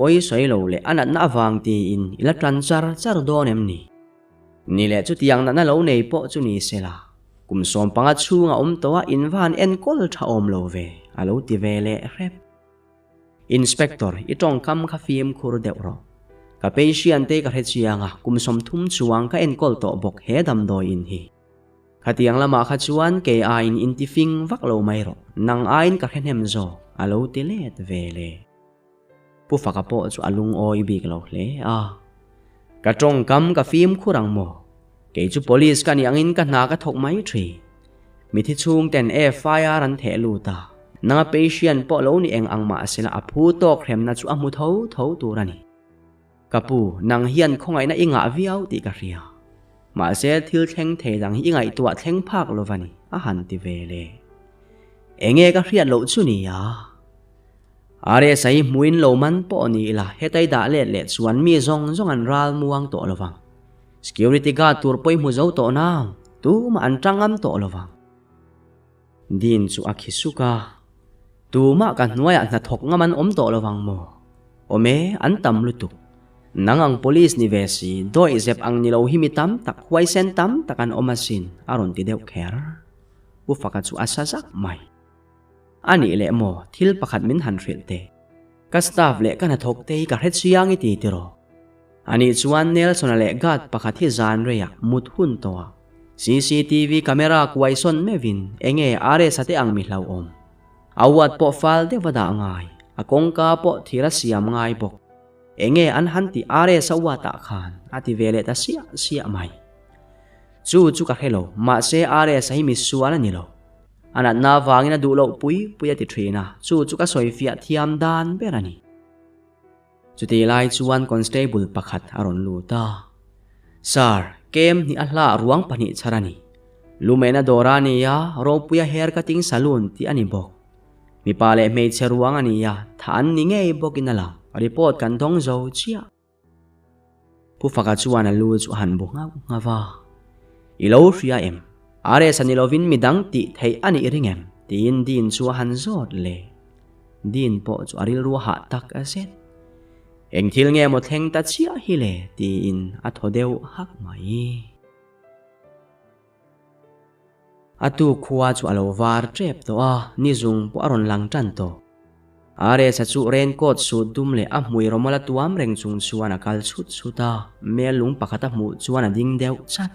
pawi sawi lo leh a natna avang tiin i la tan char char dawn em ni? Ni leh chutiang natna lo nei pawh chu ni sela, kum 15 chhunga awm tawh a in va han enkawl tha awm lo ve, a lo ti ve leh hrep. Inspector, i tawngkam kha fimkhur deuh rawh. Ka patient te ka hre chiang a, kum 30 chuang ka enkawl tawh bawk he damdawi in hi. Khatiang lamah kha chuan kei aiin inti fing vak lo mai rawh, nang aiin ka hre hnem zawk, a lo ti let ve le. Pu Faka pawh chu a lungawi bik lo hle a. Ka tawngkam ka fimkhur ang maw? Kei chu police ka nih angin ka hna ka thawk mai thin. Mithi chhungten FIR an theh lut a, nanga patient pawh lo ni eng ang mahsela a phu tawk hremna chu a hmu tho tho tur a ni. Ka pu, nang hian khawngaihna i ngah viau tih ka hria. Mahse, thil thleng thei dang hi i ngaihtuah thleng phak lo va ni, a han ti ve le. Enge ka hriat loh chu ni a? RSA hi hmuin lo man pawh ni ila, hetai dah let leh chuan mi zawng zawng an ral muang tawh lo vang. Security guard tur pawh i hmu zo tawh nang, tumah an tang ngam tawh lo vang. Dean chu a khi suk a, Tumah ka hnuaiah hnathawk ngam an awm tawh lo vang maw? Awm e, an tam lutuk. Nang ang police ni ve si, dawih zep ang ni lo hi mi tam tak, huaisen tam tak an awm asin, a rawn ti deuh kher. Pu Faka chu a sa zak mai. A nih leh maw, thil pakhat min han hrilh teh. Ka staff leh ka hnathawk te hi ka hre chiang i ti tiraw? Anih chuan Nelson-a leh guard pakhat hi zan reiah mut hun tawh a, CCTV camera kuai sawn meuhin enge RS-a te ang mi hlauhawm. A ward pawh fal deuh a dah ngai, a kawngka pawh thir a siam ngai bawk. Enge an han tih RS-a ward-ah khan a ti ve leh ta siah siah mai. Chu chu ka hre lo, mahse RS-a hi misual a ni lo. A natna avangin a duh loh pui pui a ti thin a, chu chu ka sawi fiah thiam dan ber a ni. Chutih lai chuan constable pakhat a rawn lut a, Sir, kem hnih a hlah ruang pahnih chhar a ni. Lumena dawr a ni a, Ropuia hair cutting saloon tih a ni bawk. Mipa leh hmeichhe ruang a ni a, thah an ni ngei bawkin a lang. Report kan dawng zo chiah. Pu Faka chuan a lu chu a han bu nghauh nghauh va. I lo hria em? RS a ni lovin midang tih theih a nih ring em? tiin Dean chu a han zawt le. Dean pawh chu a rilru a hah tak a zet. Eng thil nge maw thleng ta chiah hi le? tiin a thaw deuh hak mai. A tu khua chu a lo var tep tawh a, ni zung pawh a rawn lang tan tawh. RS-a chu raincoat suit dum leh a hmui rawmawla tuam reng chung chuan a kal chhut chhut a, mel lung pakhat a hmuh chuan a ding deuh chat.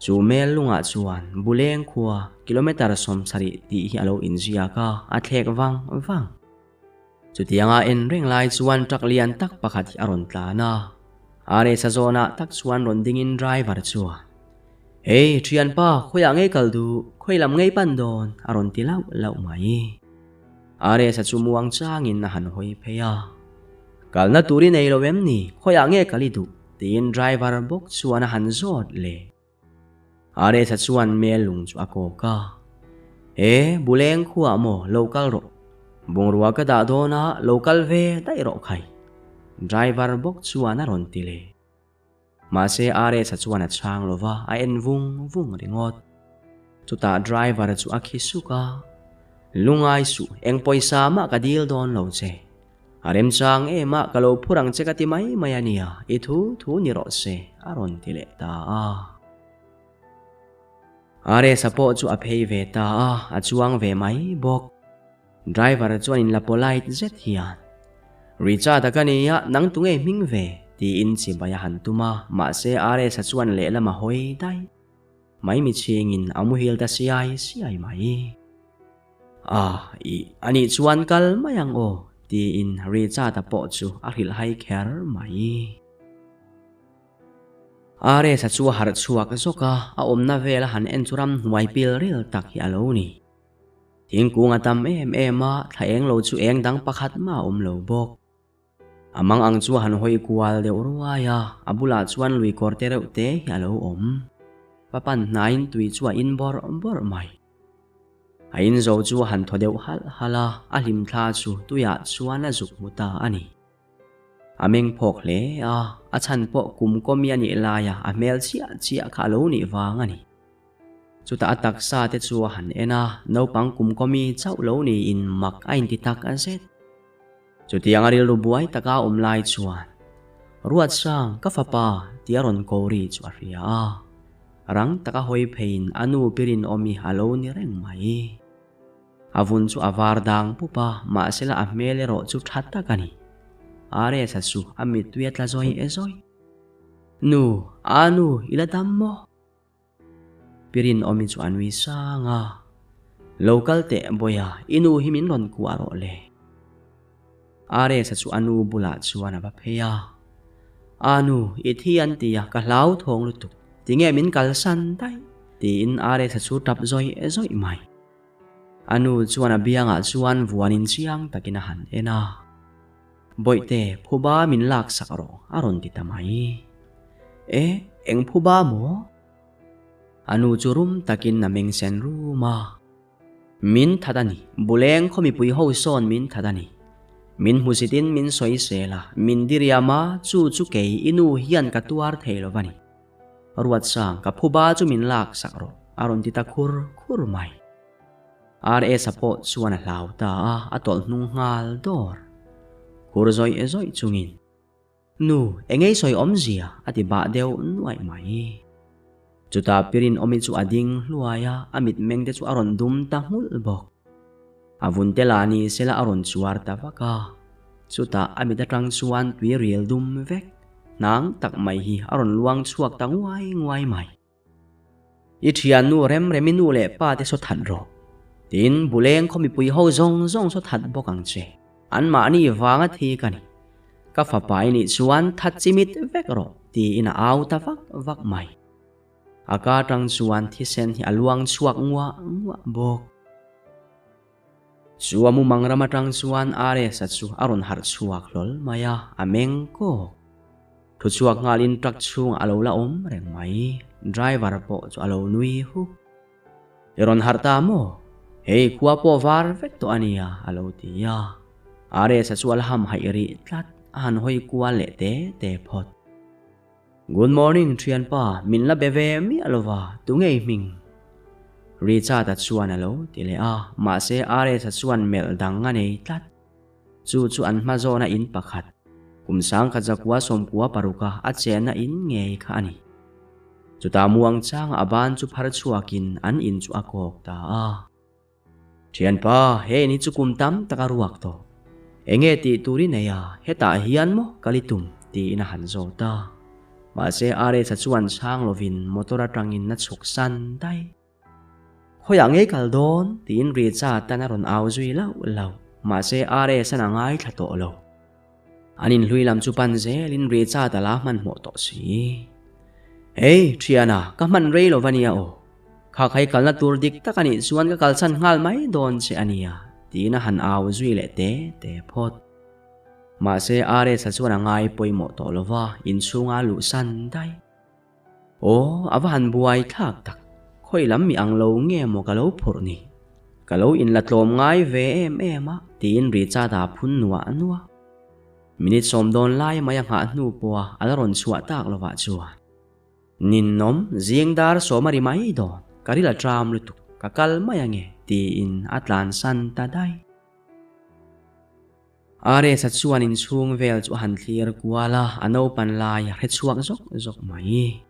Chu mel lungah chuan Buleng khua kilometre 70 tih hi a lo inziak a, a thlek vang vang. Chutianga en reng lai chuan truck lian tak pakhat hi a rawn tlan a, RS-a zawnah tak chuan rawn dingin driver chuan, Hey, thianpa, khawiah ngei kal duh, khawi lam ngei pan dawn? a rawn ti lauh lauh mai. RS-a chu muang changin a han hawi phei a, Kalna tur i nei lo em ni? Khawiah nge kal i duh? tiin driver bawk chuan a han zawt leh. Aretha chuan mel lung chu a kawk a, E, Buleng khuah maw lo kal rawh. Bungrua ka dah dawn a, lo kal ve daih rawh khai. Driver bawk chuan a rawn ti leh. Mahse Aretha chuan a chhang lo va, a en vung vung ringawt. Chutah driver chu a khi suk a, Lungai suh, eng pawisa mah ka dil dawn lo che. A remchang em a, ka lo phur ang che ka ti mai mai a nia, i thu thu ni rawh se, a rawn ti leh ta a. RS-a pawh chu a phei ve ta a, a chuang ve mai bawk. Driver chuan in la polite zet hian, Richard-a ka nia, nang tunge hming ve? tiin chibai a han tum a, mahse RS-a chuan lehlam a hawi daih. Maimichhingin a muhil ta siai siai mai. Ah, ih, anih chuan kal mai ang aw, tiin Richard-a pawh chu a hrilhhai kher mai. RS-a chu a harh chhuak zawk a, a awmna vela han en chu ramhnuai pil ril tak hi a lo ni. Thingkung a tam em em a, thla eng lo chu eng dang pakhat mah a awm lo bawk. A mang ang chu a han hawi kual deuh ruai a, a bulah chuan lui kawr te reuh te hi a lo awm. Pa pan hnaiin tui chu a in bawrh bawrh mai. A in zo chu a han thaw deuh halh halh a, a hlim thla chu tuiah chuan a zuk hmu ta a ni. A meng phawk hle a, a chhan pawh kum kawmi a nih laia a hmel chiah chiah kha a lo nih vang a ni. Chutah a taksa te chu a han en a, naupang kum kawmi chauh lo niin mak a inti tak a zet. Chutiang a rilru buai taka a awm lai chuan, Ruatsang, ka fapa, tih a rawn ko ri chu a hria a. Rang taka hawi pheiin a nu Pirinawmi a lo ni reng mai. A vun chu a var dang pup a, mahsela a hmel erawh chu tha tak a ni. RS-a chu a mittui a tla zawi e zawi. Nu, aa nu, i la dam maw? Pirinawmi chu a nui sang a, Lo kal teh Bawiha, i nu hi min rawn kuah rawh le. RS-a chu a nu bulah chuan a va phei a, A nu, i thi an ti a, ka hlauthawng lutuk, tinge min kalsan daih? tiin RS-a chu tap zawih zawih mai. A nu chuan a biangah chuan vuanin chiang takin a han en a. Bawihte, phuba min laksak rawh, a rawn ti ta mai. E, eng phuba maw? A nu chu rum takin a meng sen rum a. Min that a ni, Buleng khaw mipui ho sawn min that a ni. Min hmusitin min sawi sel a, min diriam a, chu chu kei i nu hian ka tuar thei lo va ni. Ruatsang, ka phuba chu min laksak rawh, a rawn ti ta khur khur mai. RS-a pawh chuan a hlau ta a, a tawlh hnung nghal dawr. Khur zawih zawih chungin, Nu, eng ei sawi awmzia? a ti bah deuh nuaih mai. Chutah Pirinawmi chu a ding hluai a, a mitmeng te chu a rawn dum ta nghulh bawk. A vun te lah ni sela a rawn chuar ta vak a. Chutah a mit atang chuan tui ril dum vek, hnang tak mai hi a rawn luang chhuak ta nguai nguai mai. I thiannu Remremi nu leh pa te saw that rawh. Tin, Buleng khaw mipui ho zawng zawng saw that bawk ang che. Anmahni vanga thi ka ni. Ka fapa i nih chuan that chimit vek rawh, tiin a au ta vak vak mai. A ka atang chuan thisen hi a luang chhuak nguah nguah bawk. Chu a mumang ram atang chuan RS-a chu a rawn harh chhuak hlawl mai a, a meng kawk. Thu chhuak nghalin truck chhungah a lo la awm reng mai. Driver pawh chu a lo nui huk. I rawn harh ta maw? Hei khua pawh var vek tawh a nia, a lo ti a. RS-a chu a la ham haih rih tlat, a han hawi kual leh te te phawt. Good morning thianpa, min la be ve miah lo va, tu ngei hming? Richard-a chuan a lo ti leh a, mahse RS-a chuan melh dang a nei tlat. Chu chu an hma zawna in pakhat, kum sangkhat zakua sawmkua paruka a chenna in ngei kha a ni. Chutah muang changa a ban chu phar chhuakin an in chu a kawk ta a. Thianpa, he in hi chu kum tam tak a ruak tawh. Enge tih tur i nei a, hetah hian maw kal i tum? tiin a han zawt a. Mahse RS-a chuan chhang lovin motor atangin a chhuk san daih. Khawiah ngei kal dawn? tiin Richard-a'n a rawn au zui lauh lauh. Mahse RS-a'n a ngaithla tawh lo. An inhlui lam chu pan zelin Richard a la hmanhmawh tawh si. Hey, thiana, ka hman rei lo va nia aw. Kha khai kalna tur dik tak a nih chuan ka kalsan nghal mai dawn che a nia, tiin a han au zui leh te te phawt. Mahse RS-a chuan a ngai pawimawh tawh lo va, inchhunga luhsan daih. Aw, a va han buai thlak tak. Khawi lam mi ang lo nge maw ka lo phurh ni? Ka lo inla tlawm ngai ve em em a, tiin Richard-a phun nuah nuah. Minute sawm dawn lai mai a nghah hnu pawha a la rawn chhuah tak lovah chuan. Ninnawm, zing dar sawm a ri mai dawn, ka ril a tram lutuk, ka kal mai ange, tiin a tlansan ta daih. RS-a chuan inchhung vel chu a han thlir kual a, a naupan lai a hre chhuak zawk zawk mai.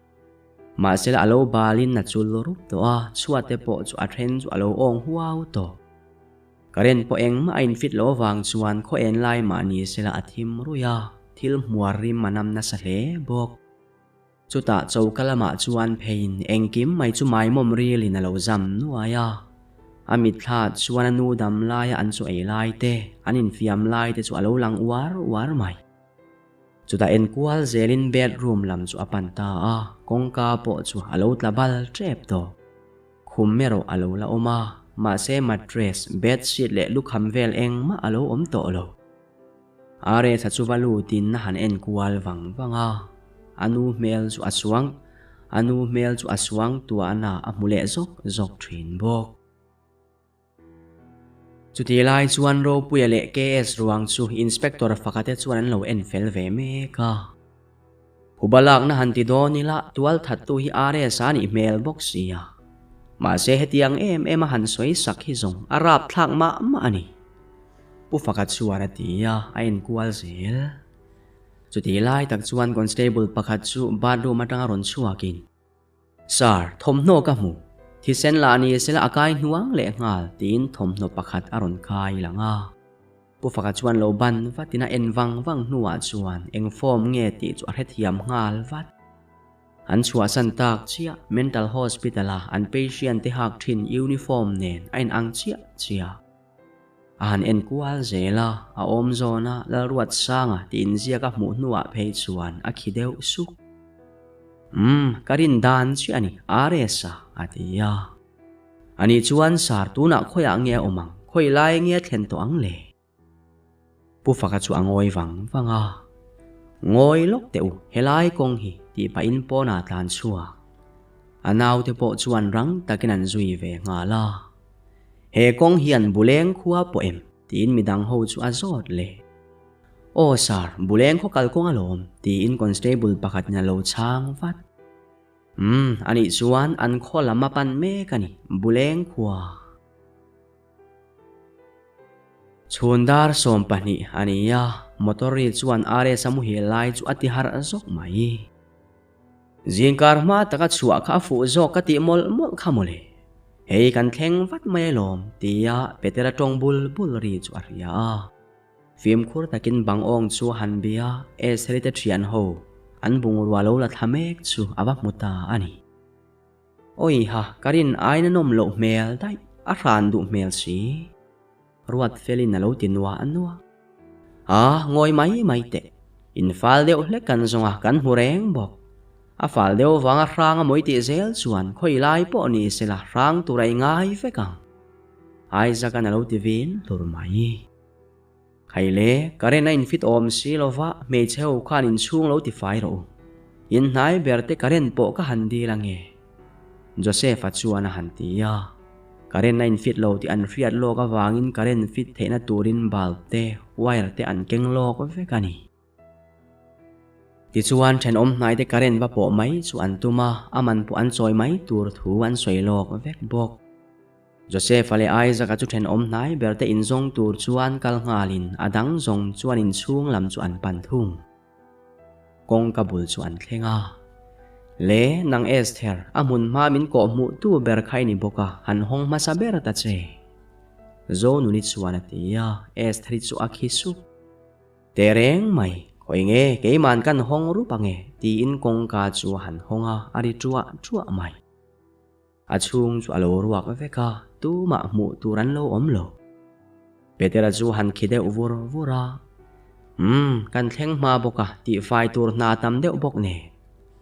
Mahsela a lo balin a chul rup tawh a, chhuate pawh chu a then chu a lo awng huau tawh. Current pawh engmah a infit loh avang chuan khaw en lai mah ni sela a thim ruih a, thil hmuar rim a nam nasa hle bawk. Chutah choka lamah chuan pheiin engkim mai chu maimawm rilin a lo zam nuai a. A mitthla chuan a nu dam laia an chu ei lai te, an infiam lai te chu a lo lang uar uar mai. Chutah enkual zelin bedroom lam chu a pan ta a, kawngka pawh chu a lo tla bal tep tawh. Khum erawh a lo la awm a, mahse mattress, bedsheet leh lukham vel engmah a lo awm tawh lo. RS-a chu va lutin a han en kual vang vang a, a nu hmel chu a suang, a nu hmel chu a suang tuahna a hmu leh zawk zawk thin bawk. Chutih lai chuan Ropuia leh KS ruang chu Inspector Fakate chuan an lo en fel ve mek a. Phuba lakna han ti dawn ila tual thattu hi RS-a nih hmel bawk sia. Mahse hetiang em em a han sawi sak hi zawng a rapthlak mah mah a ni. Pu Faka chuan a ti a, a enkual zel. Chutih lai tak chuan constable pakhat chu bathroom atanga rawn chhuakin, Sir, thawmhnaw ka hmu. Thisen lah ni sela a kai hnuang leh nghal, tiin thawmhnaw pakhat a rawn kai lang a. Pu Faka chuan lo ban vatin a en vang vang hnuah chuan eng form nge tih chu a hrethiam nghal vat. An chhuahsan tak chiah, Mental Hospital-a an patient te hak thin uniform nen a inang chiah chiah. A han en kual zel a, a awm zawn a, Lalruatsanga tih inziak a hmuh hnuah phei chuan a khi deuh suk. Umm, ka rin dan chiah a ni, RS-a, a ti a. Ani chuan sar tunah khawiah nge a awm ang, khawi lai nge a thlen tawh ang le? Pu Faka chu a ngawi vang vang a. Ngawi lawk teh u, helai kawng hi tih pahin pawnah tlan chhuak. A naute pawh chuan rang takin an zui ve nghal a. He kawng hian Buleng khua pawh em? tiin midang ho chu a zawt leh. Aw sir, Buleng khaw kal kawng alawm, tiin constable pakhatin a lo chhang vat. Umm, anih chuan an khaw lam a pan mek a ni, Buleng khua. Chhun dar 20 a ni a, motor ri chuan RS a muhil lai chu a ti harh zawk mai. Zingkar hma taka chhuah kha a fuh zawk ka tih mawlh mawlh kha mawle. Hei kan thleng vat mai alawm, tia Petera tawng bul bul ri chu a hria a. Fimkhur takin bang awng chu a han bia, Estheri te thian ho an bungrua lo la thla mek chu a va hmu ta a ni. Awiha, ka rin aina nawm loh hmel daih, a hran duh hmel si. Ruat felin a lo ti nuah nuah. A, ngawi mai mai teh. In fal deuh hlek kan zawng a, kan hmu reng bawk. A fal deuh vanga hrang a mawi tih zel chuan khawi lai pawh ni sela hrang tur a i ngai vek ang. Isaac-a'n a lo ti vin hlur mai. Khaile, current a infit awm si lova hmeichhe ho khan inchhung lo ti fai rawh u. In hnai ber te current pawh ka han dil ange. Joseph-a chuan a han ti a. Current a in fit lo tih an hriat lawk avangin current fit theihna turin bulb te, wire te an keng lawk vek a ni. Tichuan thenawm hnaite current va pawh mai chu an tum a, a man pawh an chawi mai tur thu an sawi lawk vek bawk. Joseph-a leh Isaac-a chu thenawm hnai ber te inzawng tur chuan kal nghalin a dang zawng chuan inchhung lam chu an pan thung. Kawngka bul chu an thleng a. Le, nang Esther, a hmun hma min kawh hmuh tu ber kha i ni bawk a, han hawng hmasa ber ta che. Zonuni chuan a ti a, Esther-i chu a khi sup. Teh reng mai, khawi nge keiman kan hawng rup ange, tiin kawngka chu a han hawng a, a ri ṭuah ṭuah mai. A chhung chu a lo ruak vek a, tumah hmuh tur an lo awm lo. Petera chu han khi deuh vur vur a, Umm, kan thleng hma bawk a, tihfai tur hna tam deuh bawk nen.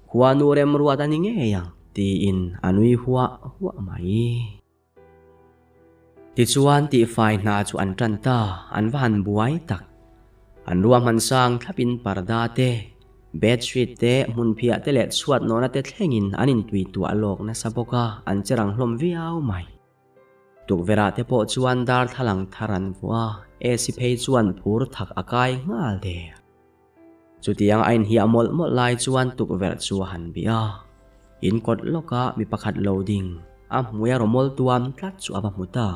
Khua nu remruat a ni ngei ang, tiin a nui huah huah mai. Tichuan tihfai hna chu an tan ta, an va han buai tak. An ruahman sang thlapin parda te, bedsheet te, hmunphiah te leh chhuat nawhna te thlengin an intui tuah lawk nasa bawk a, an che rang hlawm viau mai. Tukverhah te pawh chuan darthlalang thar an vuah a, AC phei chuan phur thak a kai nghal der. Chutiang a inhiah mawlh mawlh lai chuan tukverh chu a han bih a, in kawt lawka mi pakhat lo ding a hmui a rawmawl tuam tlat chu a va hmu ta.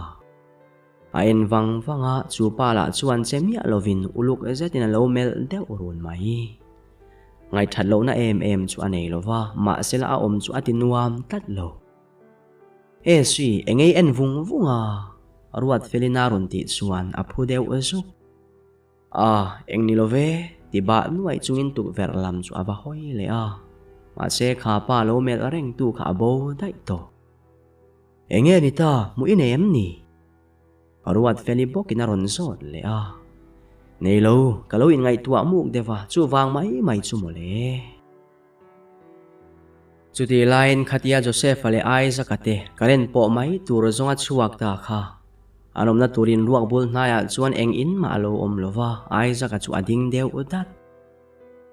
A en vang vang a, chu pa lah chuan che miah lovin uluk zetin a lo melh deuh run mai. Ngaihthat lohna em em chu a nei lova, mahsela a awm chu a ti nuam tlat lo. Esi, engei en vung vung a? Ruatfelin a rawn tih chuan a phu deuh zuk. A, eng ni lo ve, ti bah nuaih chungin tukverh lam chu a va hawi leh a. Mahse kha pa lo melh reng tu kha a bo daih tawh. Enge ni ta, hmuh i nei em ni? Ruatfeli bawkin a rawn zawt leh a. Nei lo, ka lo inngaihtuah muk deuh a, chuvang mai mai chu mawle. Chutih laiin khatia Joseph-a leh Isaac-a te current pawh mai tur zawnga chhuak ta kha. An awmna turin ruak bul hnaiah chuan eng in mah a lo awm lo va, Isaac-a chu a ding deuh dat.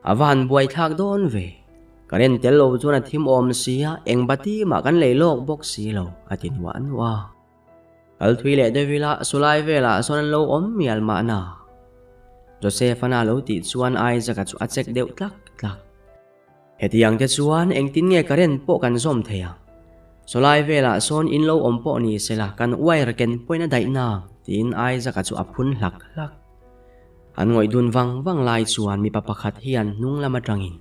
A va han buai thlak dawn ve. Current tel lo chuan a thim awm si a, eng bati mah kan lei lawk bawk si lo, a ti nuah nuah a. Kal thui leh deuh ila sulai velah sawn an lo awm mial mahna. Joseph-a'n a lo tih chuan Isaac-a chu a check deuh tlak tlak. Hetiang te chuan engtin nge current pawh kan zawm thei ang? Sawlai velah sawn in lo awm pawh ni sela kan wire ken pawhin a daih nang, tiin Isaac-a chu a phun hlak hlak. An ngawih dun vang vang lai chuan mipa pakhat hian hnung lam atangin,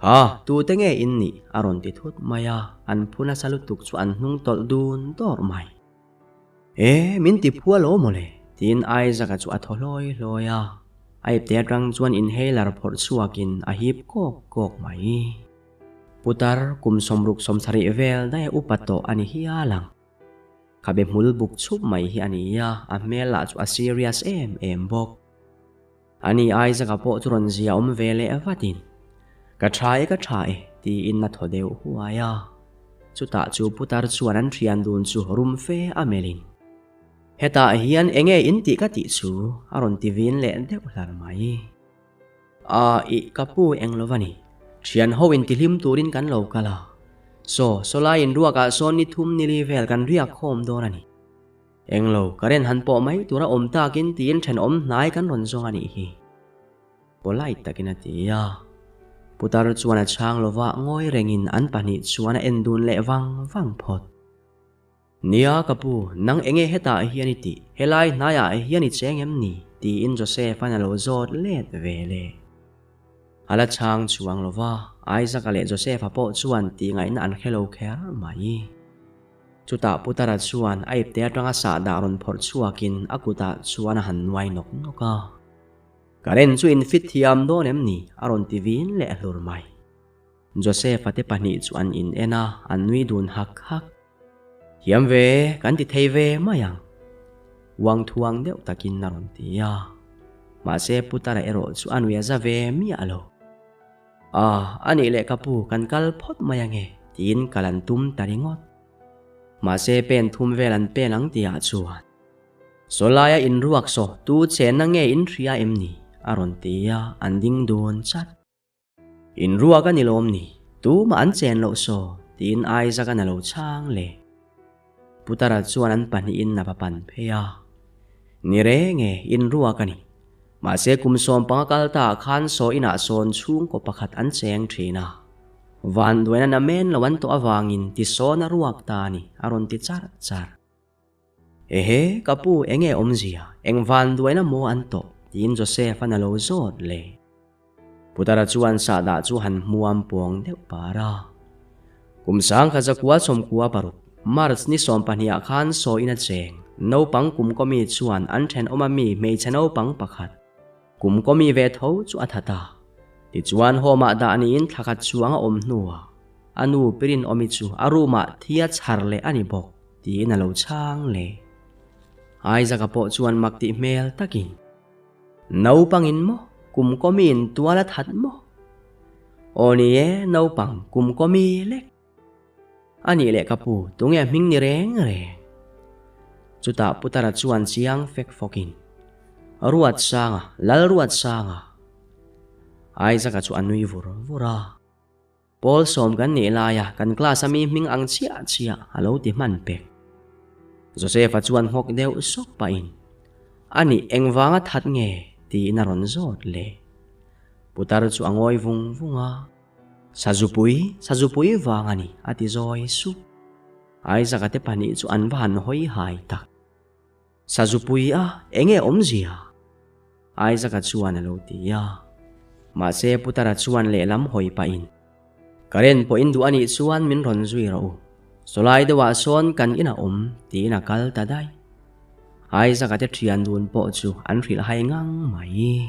Kha, tute nge in nih? a rawn ti thut mai a, an phu nasa lutuk chu an hnung tawlh dun dawrh mai. E, min ti phu alawm mawle, tiin Isaac-a chu a thaw hlawi hlawi a. A ipte atang chuan inhaler phawrh chhuakin a hip kawk kawk mai. Putar kum sawmruk sawmsarih vel daih a upa tawh a ni hial ang. Khabe hmul buk chhup mai hi a ni a, a hmel lah chu a serious em em bawk. Ani Isaac-a pawh chu rawn zia awm ve leh vatin, Ka tha e, ka tha e, tiin a thaw deuh huai a. Chutah chu putar chuan an thian dun chu rum fe a melhin, Hetah hian enge in tih ka tih chu? a rawn ti vin leh deuh hlar mai. A, ih, ka pu eng lo va ni. Thian ho in tihlim turin kan lo kal a. Saw, sawlai inruakah sawn ni thum nili vel kan riak khawm dawn a ni. Englo, current han pawh mai tura awm takin tiin thenawm hnai kan rawn zawng a nih hi. Polite takin a ti a. Putar chuan a chhang lova ngawi rengin an pahnih chuan a en dun leh vang vang phawt. Nia ka pu, nang enge hetah hian i tih? Helai hnaiah hian i cheng em ni? tiin Joseph-a'n a lo zawt let ve le. A la chhang chuang lova, Isaac-a leh Joseph-a pawh chuan tihngaihna an hre lo kher mai. Chutah Putara chuan a ipte atanga sahdah rawn phawrh chhuakin a kutah chuan a han nuai nawk nawk a. Current chu in fit thiam dawn em ni? a rawn ti vin leh hlur mai. Joseph-a te pahnih chu an in en a, an nui dun hak hak. Thiam ve, kan ti thei ve mai ang. Uang thuang deuh takin a rawn ti a. Mahse Putara erawh chu a nui a za ve miah lo. A, a nih leh ka pu, kan kal phawt mai ange, tiin kal an tum ta ringawt. Mahse pen thum vel an pen ang tihah chuan, Sawlaia inruak saw, tu chenna nge in hria em ni? a rawn ti a, an ding dun chat. Inruak a ni lawm ni, tumah an chen loh saw, tiin Isaac-an a lo chhang leh. Putara chuan an pahnihin a va pan phei a. Ni reng e, in ruak a ni. Mahse kum 15 kal ta ah khan saw inah sawn chhungkaw pakhat an cheng thin a. Vanduaina namen lo an tawh avangin tisawn a ruak ta a ni, a rawn ti char char. Ehe, ka pu enge awmzia, eng vanduaina maw an tawh? tiin Joseph-a'n a lo zawt le. Putara chuan sahdah chu han hmuam puang deuh par a. Kum 1996, March ni 12 ah khan sawiin a cheng, naupang kum kawmi chuan an thenawma mi hmeichhe naupang pakhat, kum kawmi ve tho chu a that a. Tichuan home ah dah niin thla khat chuang a awm hnuah a nu Pirinawmi chu a room ah thi a chhar leh a ni bawk tiin a lo chhang leh. Isaac-a pawh chuan mak tih hmel takin. Naupangin maw? Kum kawmiin tual a that maw? Aw ni e, naupang kum kawmi lek. A nih leh ka pu, tunge hming ni reng reng? Chutah Putara chuan chiang fek fawkin, Ruatsanga, Lalruatsanga. Isaac-a chu a nui vur vur a. Pawl sawm kan nih laia kan class a mi hming ang chiah chiah a lo ti hman pek. Joseph-a chuan nghawk deuh sawk pahin, A nih engvanga that nge? tiin a rawn zawt leh. Putar chu a ngawi vung vung a, Sazupui, Sazupui vang a ni, a ti zawi sup. Isaac-a te pahnih chu an va han hawi hai tak. Sazupui a, enge awmzia? Isaac-a chuan a lo ti a. Mahse Putara chuan lehlam hawi pahin, Current pawh in duh a nih chuan min rawn zui rawh u. Sawlai deuhah sawn kan inah awm, tiin a kal ta daih. Isaac-a te thian dun pawh chu an hrilh hai ngang mai.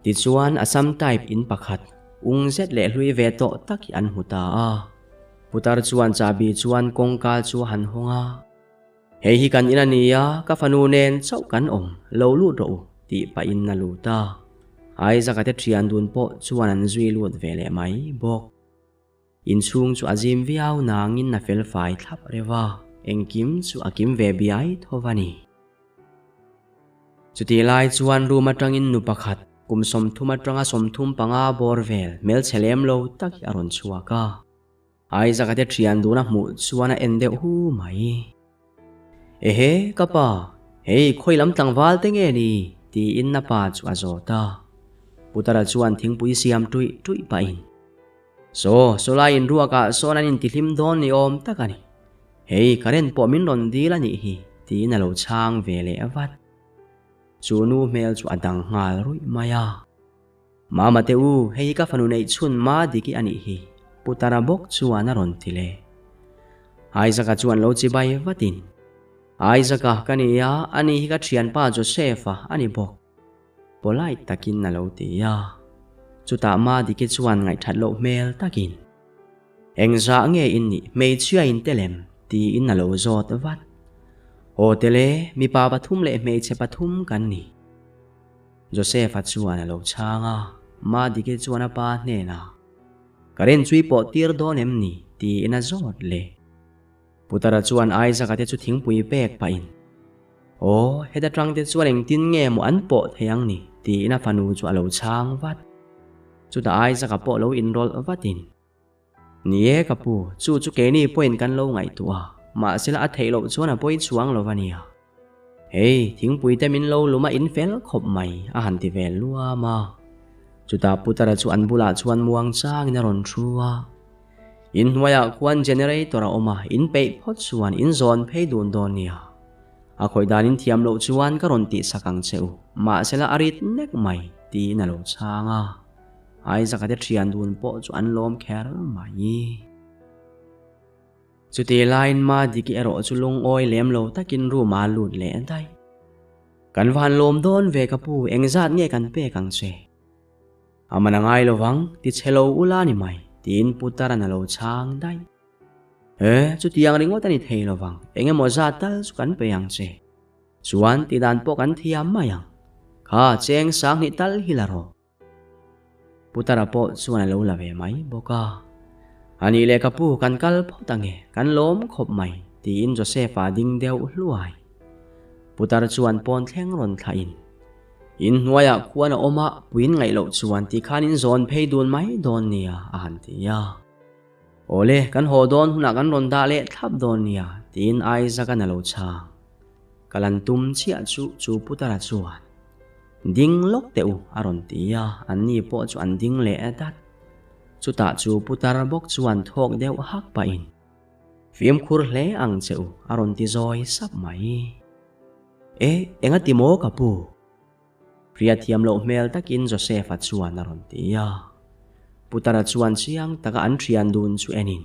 Tichuan Assam type in pakhat ung zet leh hlui ve tawh tak hi an hmu ta a. Putar chuan chahbi chuan kawngka chu a han hawng a. Hei hi kan in a ni a, ka fanu nen chauh kan awm, lo lut rawh u, tih pahin a lut a. Isaac-a te thian dun pawh chuan an zui lut ve leh mai bawk. Inchhung chu a zim viau nangin a fel fai thlap reuh a, engkim chu a kim ve biai tho va ni. Chutih lai chuan room atangin nu pakhat kum 30 atanga 35 bawr vel hmelchhe lem lo tak hi a rawn chhuak a. Isaac-a te thian dun a hmuh chuan a en deuh hu mai. Ehe, ka pa, hei khawi lam tlangval te nge ni? tiin a pa chu a zawt a. Putara chuan thingpui siam tuih tuih pahin, Saw, sawlai inruakah sawn an intihlim dawn ni awm tak a ni. Hei, current pawh min rawn dil a nih hi, tiin a lo chhang ve leh vat. Chu nu hmel chu a dang nghal ruih mai a. Mama te u, hei hi ka fanu neih chhun ma diki a nih hi, Putara bawk chuan a rawn ti leh. Isaac-a chuan lo chibai vatin, Isaac-a ka ni a, ani hi ka thianpa Joseph-a a ni bawk, polite takin a lo ti a. Chutah ma diki chuan ngaihthat loh hmel takin, Engzah nge in nih, hmeichhia in tel em? tiin a lo zawt vat. Aw tel e, mipa pathum leh hmeichhe pathum kan ni. Joseph-a chuan a lo chhang a, Madike chuan a pa hnenah, Ka rin chui pawh tir dawn em ni? tiin a zawt leh. Putara chuan Isaac-a te chu thingpui pek pahin, Aw, heta tang te chuan engtin nge maw an pawh thei ang ni? tiin a fanu chu a lo chhang vat. Chutah Isaac-a pawh lo inrawlh vatin, Ni e ka pu, chu chu keini pawhin kan lo ngaihtuah a, mahsela a theih loh chuan a pawi chhuang lo a nia. Hei, thingpui te min lo lum a in fel khawp mai, a han ti ve luam a. Chutah Putara chu an bulah chuan muang changin a rawn thu a. In hnuaiah khuan generator a awm a, in peih phawt chuan in zawn phei dun dawn nia. A khawih dan in thiam loh chuan ka rawn tihsak ang che u, mahsela a rit nek mai, tiin a lo chhang a. Isaac-a te thian dun pawh chu an lawm kher mai. Chutih laiin Madiki erawh chu lungawi lem lo takin room ah a lut leh daih. Kan van lawm dawn ve ka pu, engzat nge kan pek ang che? A man a ngai lo vang, ti chhe lo ula ni mai, tiin Putaran a lo chhang daih. E, chutiang ringawt a ni thei lo vang, eng emaw zat tal chu kan pe ang che. Chuan ti dan pawh kan thiam mai ang. Kha cheng 2000 tal hi la rawh. Putara pawh chuan a lo la ve mai bawk a. A nih leh ka pu, kan kal phawt ange, kan lawm khawp mai, tiin Joseph-a ding deuh hluai. Putar chuan pawn thleng rawn thlahin, In hnuaiah khuan a awm a, puiin ngaih loh chuan tikhan in zawn phei dun mai dawn nia, a han ti a. Awle, kan haw dawn hunah kan rawn dah leh thlap dawn nia, tiin Isaac-a'n a lo chhang. Ka lan tum chiah chu chu Putara chuan, Ding lawk teh u, a rawn ti a, anni pawh chu an ding leh dat. Chutah chu Putar bawk chuan thawk deuh hak pahin, Fimkhur hle ang che u, a rawn ti zawi sap mai. E, enga ti maw ka pu? Hria thiam loh hmel takin Joseph-a chuan a rawn ti a. Putara chuan chiang taka an thian dun chu enin,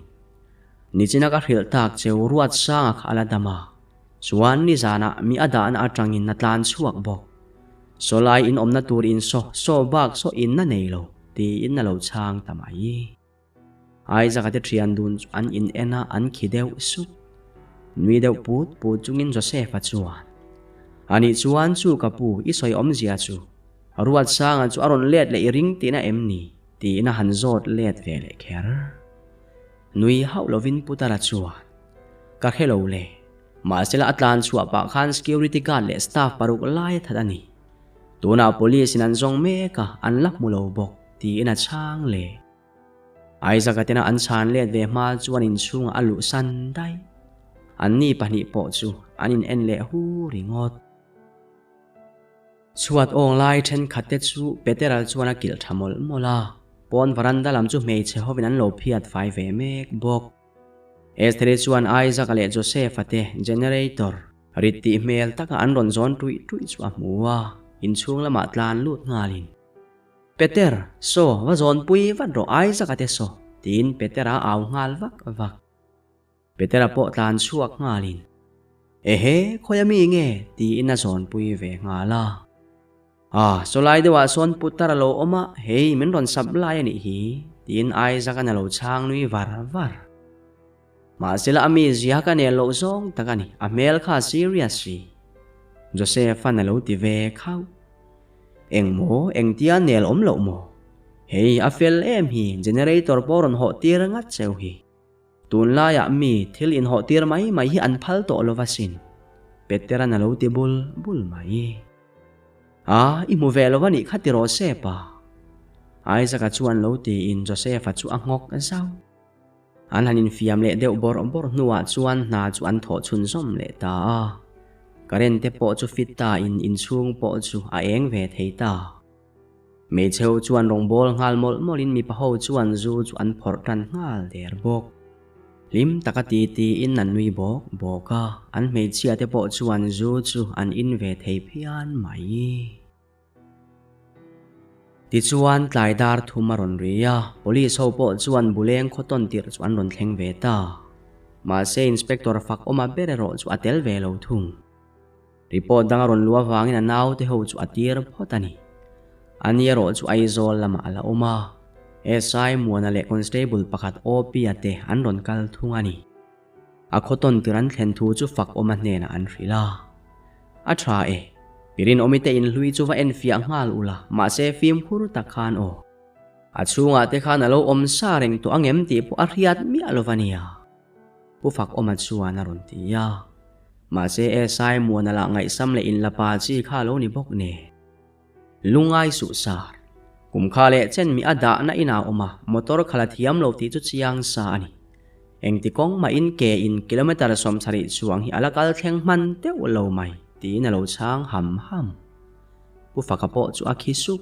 Nichina ka hrilh tak cheu ruat sanga kha a la dam a, chuan nizanah mi a dahna atangin a tlan chhuak bawk. Sawlai in awmna tur in saw, saw bak saw in na nei lo, tiin a lo chhang ta mai. Isaac-a te thian dun chu an in en a, an khi deuh sup. Nui deuh put put chungin Joseph-a chuan, Anih chuan chu ka pu, i sawi awmzia chu, Ruatsanga chu a rawn let leh i ring tihna em ni? tiin a han zawt let ve leh kher. Nui hauh lovin Putara chuan, Ka hre lo le, mahsela a tlan chhuah pah khan security guard leh staff paruk lai a that a ni. Tunah police in an zawng mek a, an la hmu lo bawk, tiin a chhang leh. Isaac-a tena an chhan let ve hma chuan inchhungah a luh san daih. Anni pahnih pawh chu an in en leh hu ringawt. Chhuat awng lai thenkhat te chu Peteral chuan a kilh tha mawlh mawlh a, pawn varanda lam chu hmeichhe hovin an lo phiat fai ve mek bawk. Estheri chuan Isaac-a leh Joseph-a te generator rit tih hmel taka an rawn zawn tuih tuih chu a hmu a, inchhung lamah tlan lut nghalin. Peter, saw, va zawnpui vat rawh Isaac-a te saw, tiin Petera au nghal vak vak. Petera pawh tlan chhuak nghalin, Ehe, khawi a mi nge? tiin a zawnpui ve nghal a. Ah, saw lai deuhah sawn Putar a lo awm a, hei min rawn sap lai a nih hi, tiin Isaac-a'n a lo chhang nui var var. Mahsela a mizia ka nel loh zawng tak a ni, a hmel kha a serious si. Joseph-a'n a lo ti ve khauh. Eng maw, engtia nel awm loh maw? Hei, a fel em hi, generator pawh rawn hawh tir ngat cheu hi. Tunlaiah mi thil inhawh tir mai mai hi an phal tawh lo va sin. Petera'n a lo ti bul bul mai. A, i hmu ve lo va nih kha ti rawh se pa. Isaac-a chuan lo tiin Joseph-a chu a nghawk zauh. An han infiam leh deuh bawrh bawrh hnuah chuan hna chu an thawh chhunzawm leh ta a. Current te pawh chu fit ta in inchhung pawh chu a eng ve thei ta. Hmeichhe ho chuan rawngbâwl nghal mawlh mawlhin mipa ho chuan zu chu an phawrh tan nghal der bawk. Hlim taka ti tiin an nui bawk bawk a, an hmeichhia te pawh chuan zu chu an in ve thei phian mai. Tichuan tlai dar thum a rawn ri a, police ho pawh chuan Buleng khaw tawn tirh chu an rawn thleng ve ta. Mahse inspector fak awma ber erawh chu a tel ve lo thung. Report dang a rawn luh avangin a naute ho chu a tir phawt a ni. Ani erawh chu Aizawl lamah a la awm a, SI Muana leh constable pakhat OP-a te an rawn kal thung a ni. A khaw tawn tir an thlen thu chu fak awma hnenah an hrilh a. A tha e, i rinawmi te inhlui chu va enfiah nghal ula, mahse fimkhur tak khan aw. A chhungah te khan a lo awm sa reng tawh angem tih pawh a hriat miah lo va nia. Pu fak awma chuan a rawn ti a. Mahse SI Muana lah ngaihsam leh inlapa chi kha a lo ni bawk nen. Lungai suh sar. Kum kha leh chen mi a dahna inah awm a, motor kha la thiam lo tih chu chiang sa a ni. Engti kawng mahin ke in kilometre 70 chuang hi a la kal thleng hman deuh lo mai tiin a lo chhang ham ham. Pu Faka pawh chu a khi sup.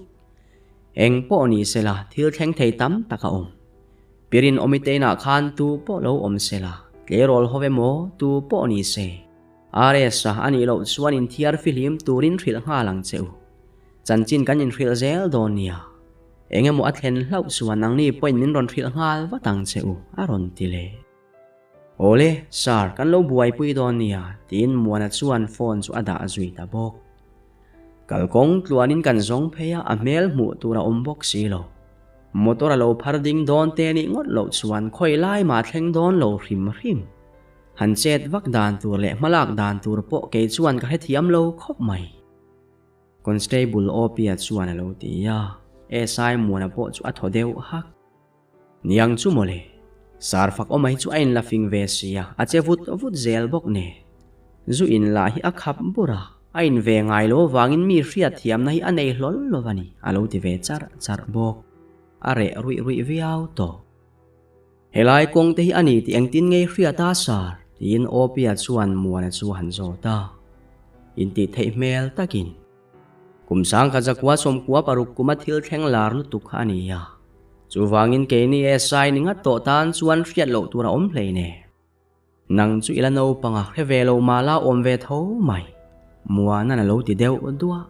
Eng pawh ni se la, thil thleng thei tam tak a awm. Pirin awmite inah khan tu pawh lo awm se la, tleirawl ho emaw tu pawh ni se. RS-a a nih loh chuan inthiar fihlim turin hrilh nghal ang che u. Chanchin kan inhrilh zel dawn nia. Eng emaw a thlen hlauh chuan nangni pawhin min rawn hrilh nghal vat ang che u, a rawn ti leh. Awle, Sir, kan lo buaipui dawn nia, tiin Muana chuan phone chu a dah zui ta bawk. Kalkawng tluanin kan zawng phei a, a hmel hmuh tur a awm bawk si lo. Motor a lo phar ding dawn te nih ngawt loh chuan khawi lai mah thleng dawn lo hrim hrim. Han chet vak dan tur leh hmalak dan tur pawh kei chuan ka hrethiam lo khawp mai. Constable Opia chuan a lo ti a, SI Muana pawh chu a thaw deuh hak. Niang chu mawle, sar fak awm hi chu a inla fing ve sia, a che vut vut zel bawk nen. Zu in lah hi a khap bur a, a in ve ngai lo avangin mi hriatthiamna hi a nei hlawl lo a ni, a lo ti ve charh charh bawk. A reh ruih ruih viau tawh. Helai kawng te hi a ni tih engtin ngei hriat a sir? Tiin Opia chuan Muana chu a han zawt a. Intih theih hmel takin. Kum sangkhat zakua 96 kuma thil thleng lar lutuk kha a ni a. Chuvangin keini SI ni ngat tawh tan chuan hriat loh tur a awm hlei ne. Nang chu i la naupang a, hre ve lo mah la awm ve tho mai. Muana'n a lo ti deuh duah.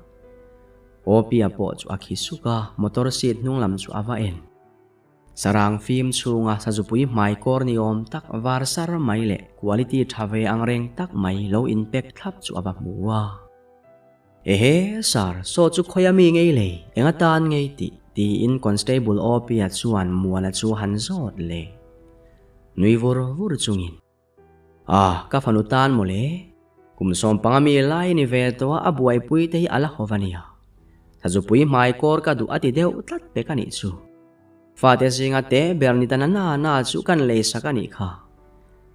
Opia pawh chu a khi suk a, motor seat hnung lam chu a va en. Sarang fim chhunga sazupui hmai kawr ni awm tak var sar mai leh quality tha ve ang reng tak mai lo inpek thlap chu a va hmu a. Ehe, sir, saw chu khawia mi ngei lei, eng atan ngei tih? tiin Constable Opia chuan Muana chu han zawt leh. Nui vur vur chungin. Ah, ka fanu tan mawle. Kum 15 mi lai ni ve tawh a, a buaipui te hi a la haw va nia. Thazupui hmai kawr ka duh a ti deuh tlat pek a nih chu. Fate zinga te ber ni ta na na na chu kan lei sak a nih kha.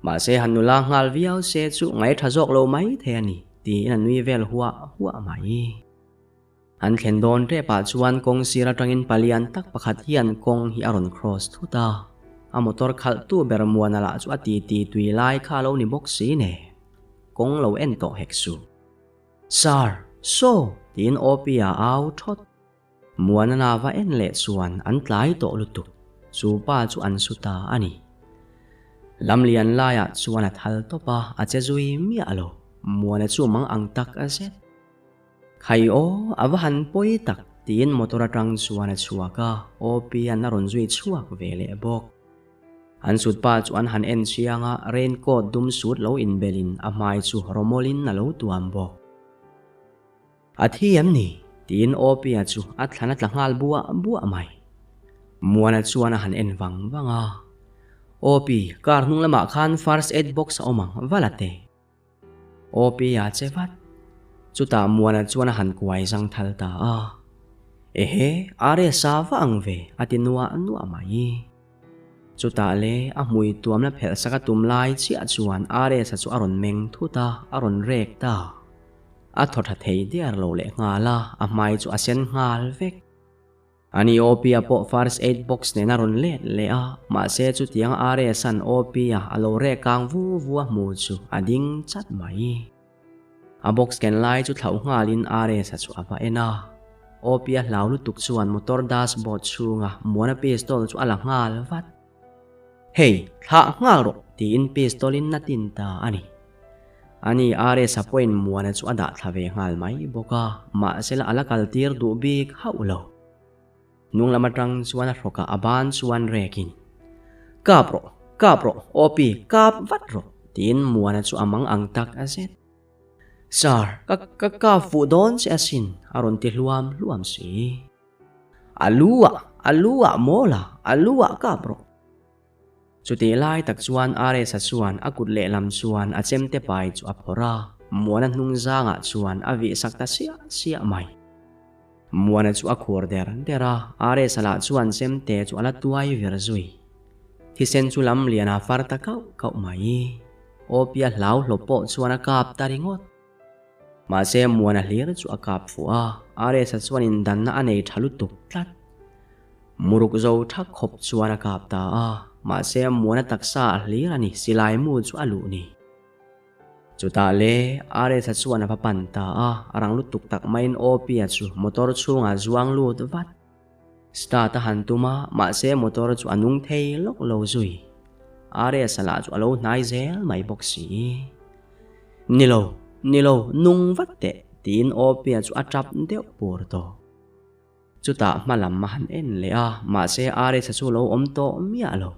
Mahse han nula nghal viau se chu ngaih tha zawk lo mai thei a ni, tiin a nui vel huah huah mai. An thlen dawn tepah chuan kawng sir atangin palian tak pakhat hian kawng hi a rawn cross thut a, a motor khalhtu ber Muana lah chu a titi tui lai kha a lo ni bawk si ne. Kawng lo en tawh hek suh. Sir, saw! tiin OP-a au thawt. Muana na va en leh chuan an tlai tawh lutuk, chu pa chu an su ta a ni. Lamlian laiah chuan a thal tawp a, a che zui miah lo. Muana chu mang ang tak a zet. Khai aw, a va han pawi tak, tiin motor atang chuan a chhuak a, OP-a'n a rawn zui chhuak ve leh bawk. An sut pa chu an han en chiang a, rain coat dum sut lo inbelin a hmai chu rawmawlin a lo tuam bawk. A thi em ni? tiin OP-a chu a thlan a tla nghal buah buah mai. Muana chuan a han en vang vang a, OP, car hnung lamah khan first aid box a awm ang, va la teh. OP-a che vat. Chutah Muana chuan a han kuai zang thal ta a. Ehe, RS-a va ang ve, a ti nuah nuah mai. Chutah le, a hmui tuamna phelh sak a tum lai chiah chuan RS-a chu a rawn meng thut a, a rawn rek ta. A thaw tha thei diar lo leh nghal a, a hmai chu a sen nghal vek. Ani OP-a pawh first aid box nen a rawn let leh a, mahse chutiang RS-a'n OP-a a lo reh kang vu vu a hmu chu a ding chat mai. A box ken lai chu thlauh nghalin RS-a chu a va en a. OP-a hlau lutuk chuan motor dashboard chhunga Muana pistol chu a la nghal vat. Hei, thlah nghal rawh! tiin pistol-in a tin ta a ni. Ani RS-a pawhin Muana chu a dah thla ve nghal mai bawk a, mahsela a la kaltir duh bik hauh lo. Hnung lam atang chuan a hrawkah a ban chuan rekin, Kap rawh, kap rawh, OP, kap vat rawh! tiin Muana chu a mang ang tak a zet. Sir, ka ka kap fuh dawn che asin, a rawn ti hluam hluam si. A lu ah, a lu ah mawl a, a lu ah kap rawh. Chutih lai tak chuan RS-a chuan a kut lehlam chuan a chemte pai chu a phawrh a, Muana hnung zangah chuan a vih sak ta siah siah mai. Muana chu a khur der der a, RS-a lah chuan chemte chu a la tuai vir zui. Thisen chu lam lian a far ta kauh kauh mai. Awpia hlau hlawp pawh chuan a kap ta ringawt. Mahse Muana hlir chu a kap fuh a, RS-a chuan indanna a nei tha lutuk tlat. Muruk zo thak khawp chuan a kap ta a, mahse Muana taksa a hlir a ni, silai mu chu a luh ni. Chutah le RS-a chuan a va pan ta a, a rang lutuk tak maiin OP-a chu motor chhungah zuang lut vat. Start a han tum a, mahse motor chu a nung thei lawk lo zui. RS-a lah chu a lo hnai zel mai bawk si. Ni lo, ni lo, nung vat teh, tiin OP-a chu a tap deuh pur tawh. Chutah hma lam a han en leh a, mahse RS-a chu lo awm tawh miah lo.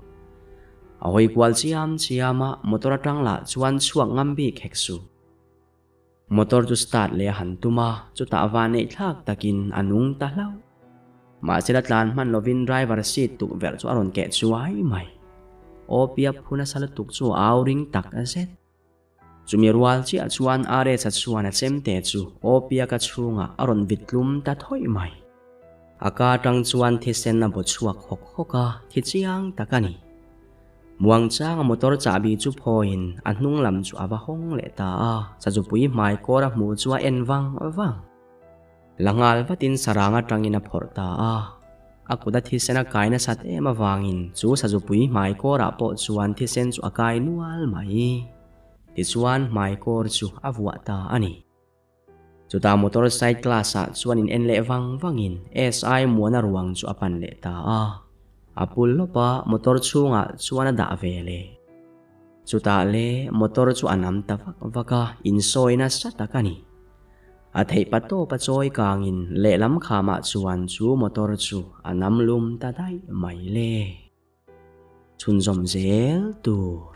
A hawi kual chiam chiam a, motor atang lah chuan chhuak ngam bik hek suh. Motor chu start leh a han tum a, chutah van neih thlak takin a nung ta hlauh. Mahse la tlan hman lovin driver seat tukverh chu a rawn keh chuai mai. OP-a phu nasa lutuk chu a au ring tak zet. Chumi rual chiah chuan RS-a chuan a chemte chu OP-a ka chhungah a rawn vit tlum ta thawih mai. A ka atang chuan thisen a baw chhuak hawk hawk a, thi chiang tak a ni. Muangchanga motor chahbi chu phawiin a hnung lam chu a va hawng leh ta a, Sazupui hmai kawr a hmuh chu a en vang vang. La nghal vatin sarang atangin a phawrh ta a. A kut a thisen a kai nasat em avangin chu sazupui hmaikawrah pawh chuan thisen chu a kai nual mai. Tichuan hmaikawr chu a vuah ta a ni. Chutah motor side glass ah chuan in en leh vang vangin SI Muana ruang chu a pan leh ta a. A pul lawp a, motor chhungah chuan a dah ve leh. Chutah le motor chu a nam ta vak vak a, insawi nasa tak a ni. A theih pa tawp a chawi kangin lehlam khamah chuan chu motor chu a nam lum ta daih mai le. Chhunzawm zel tur.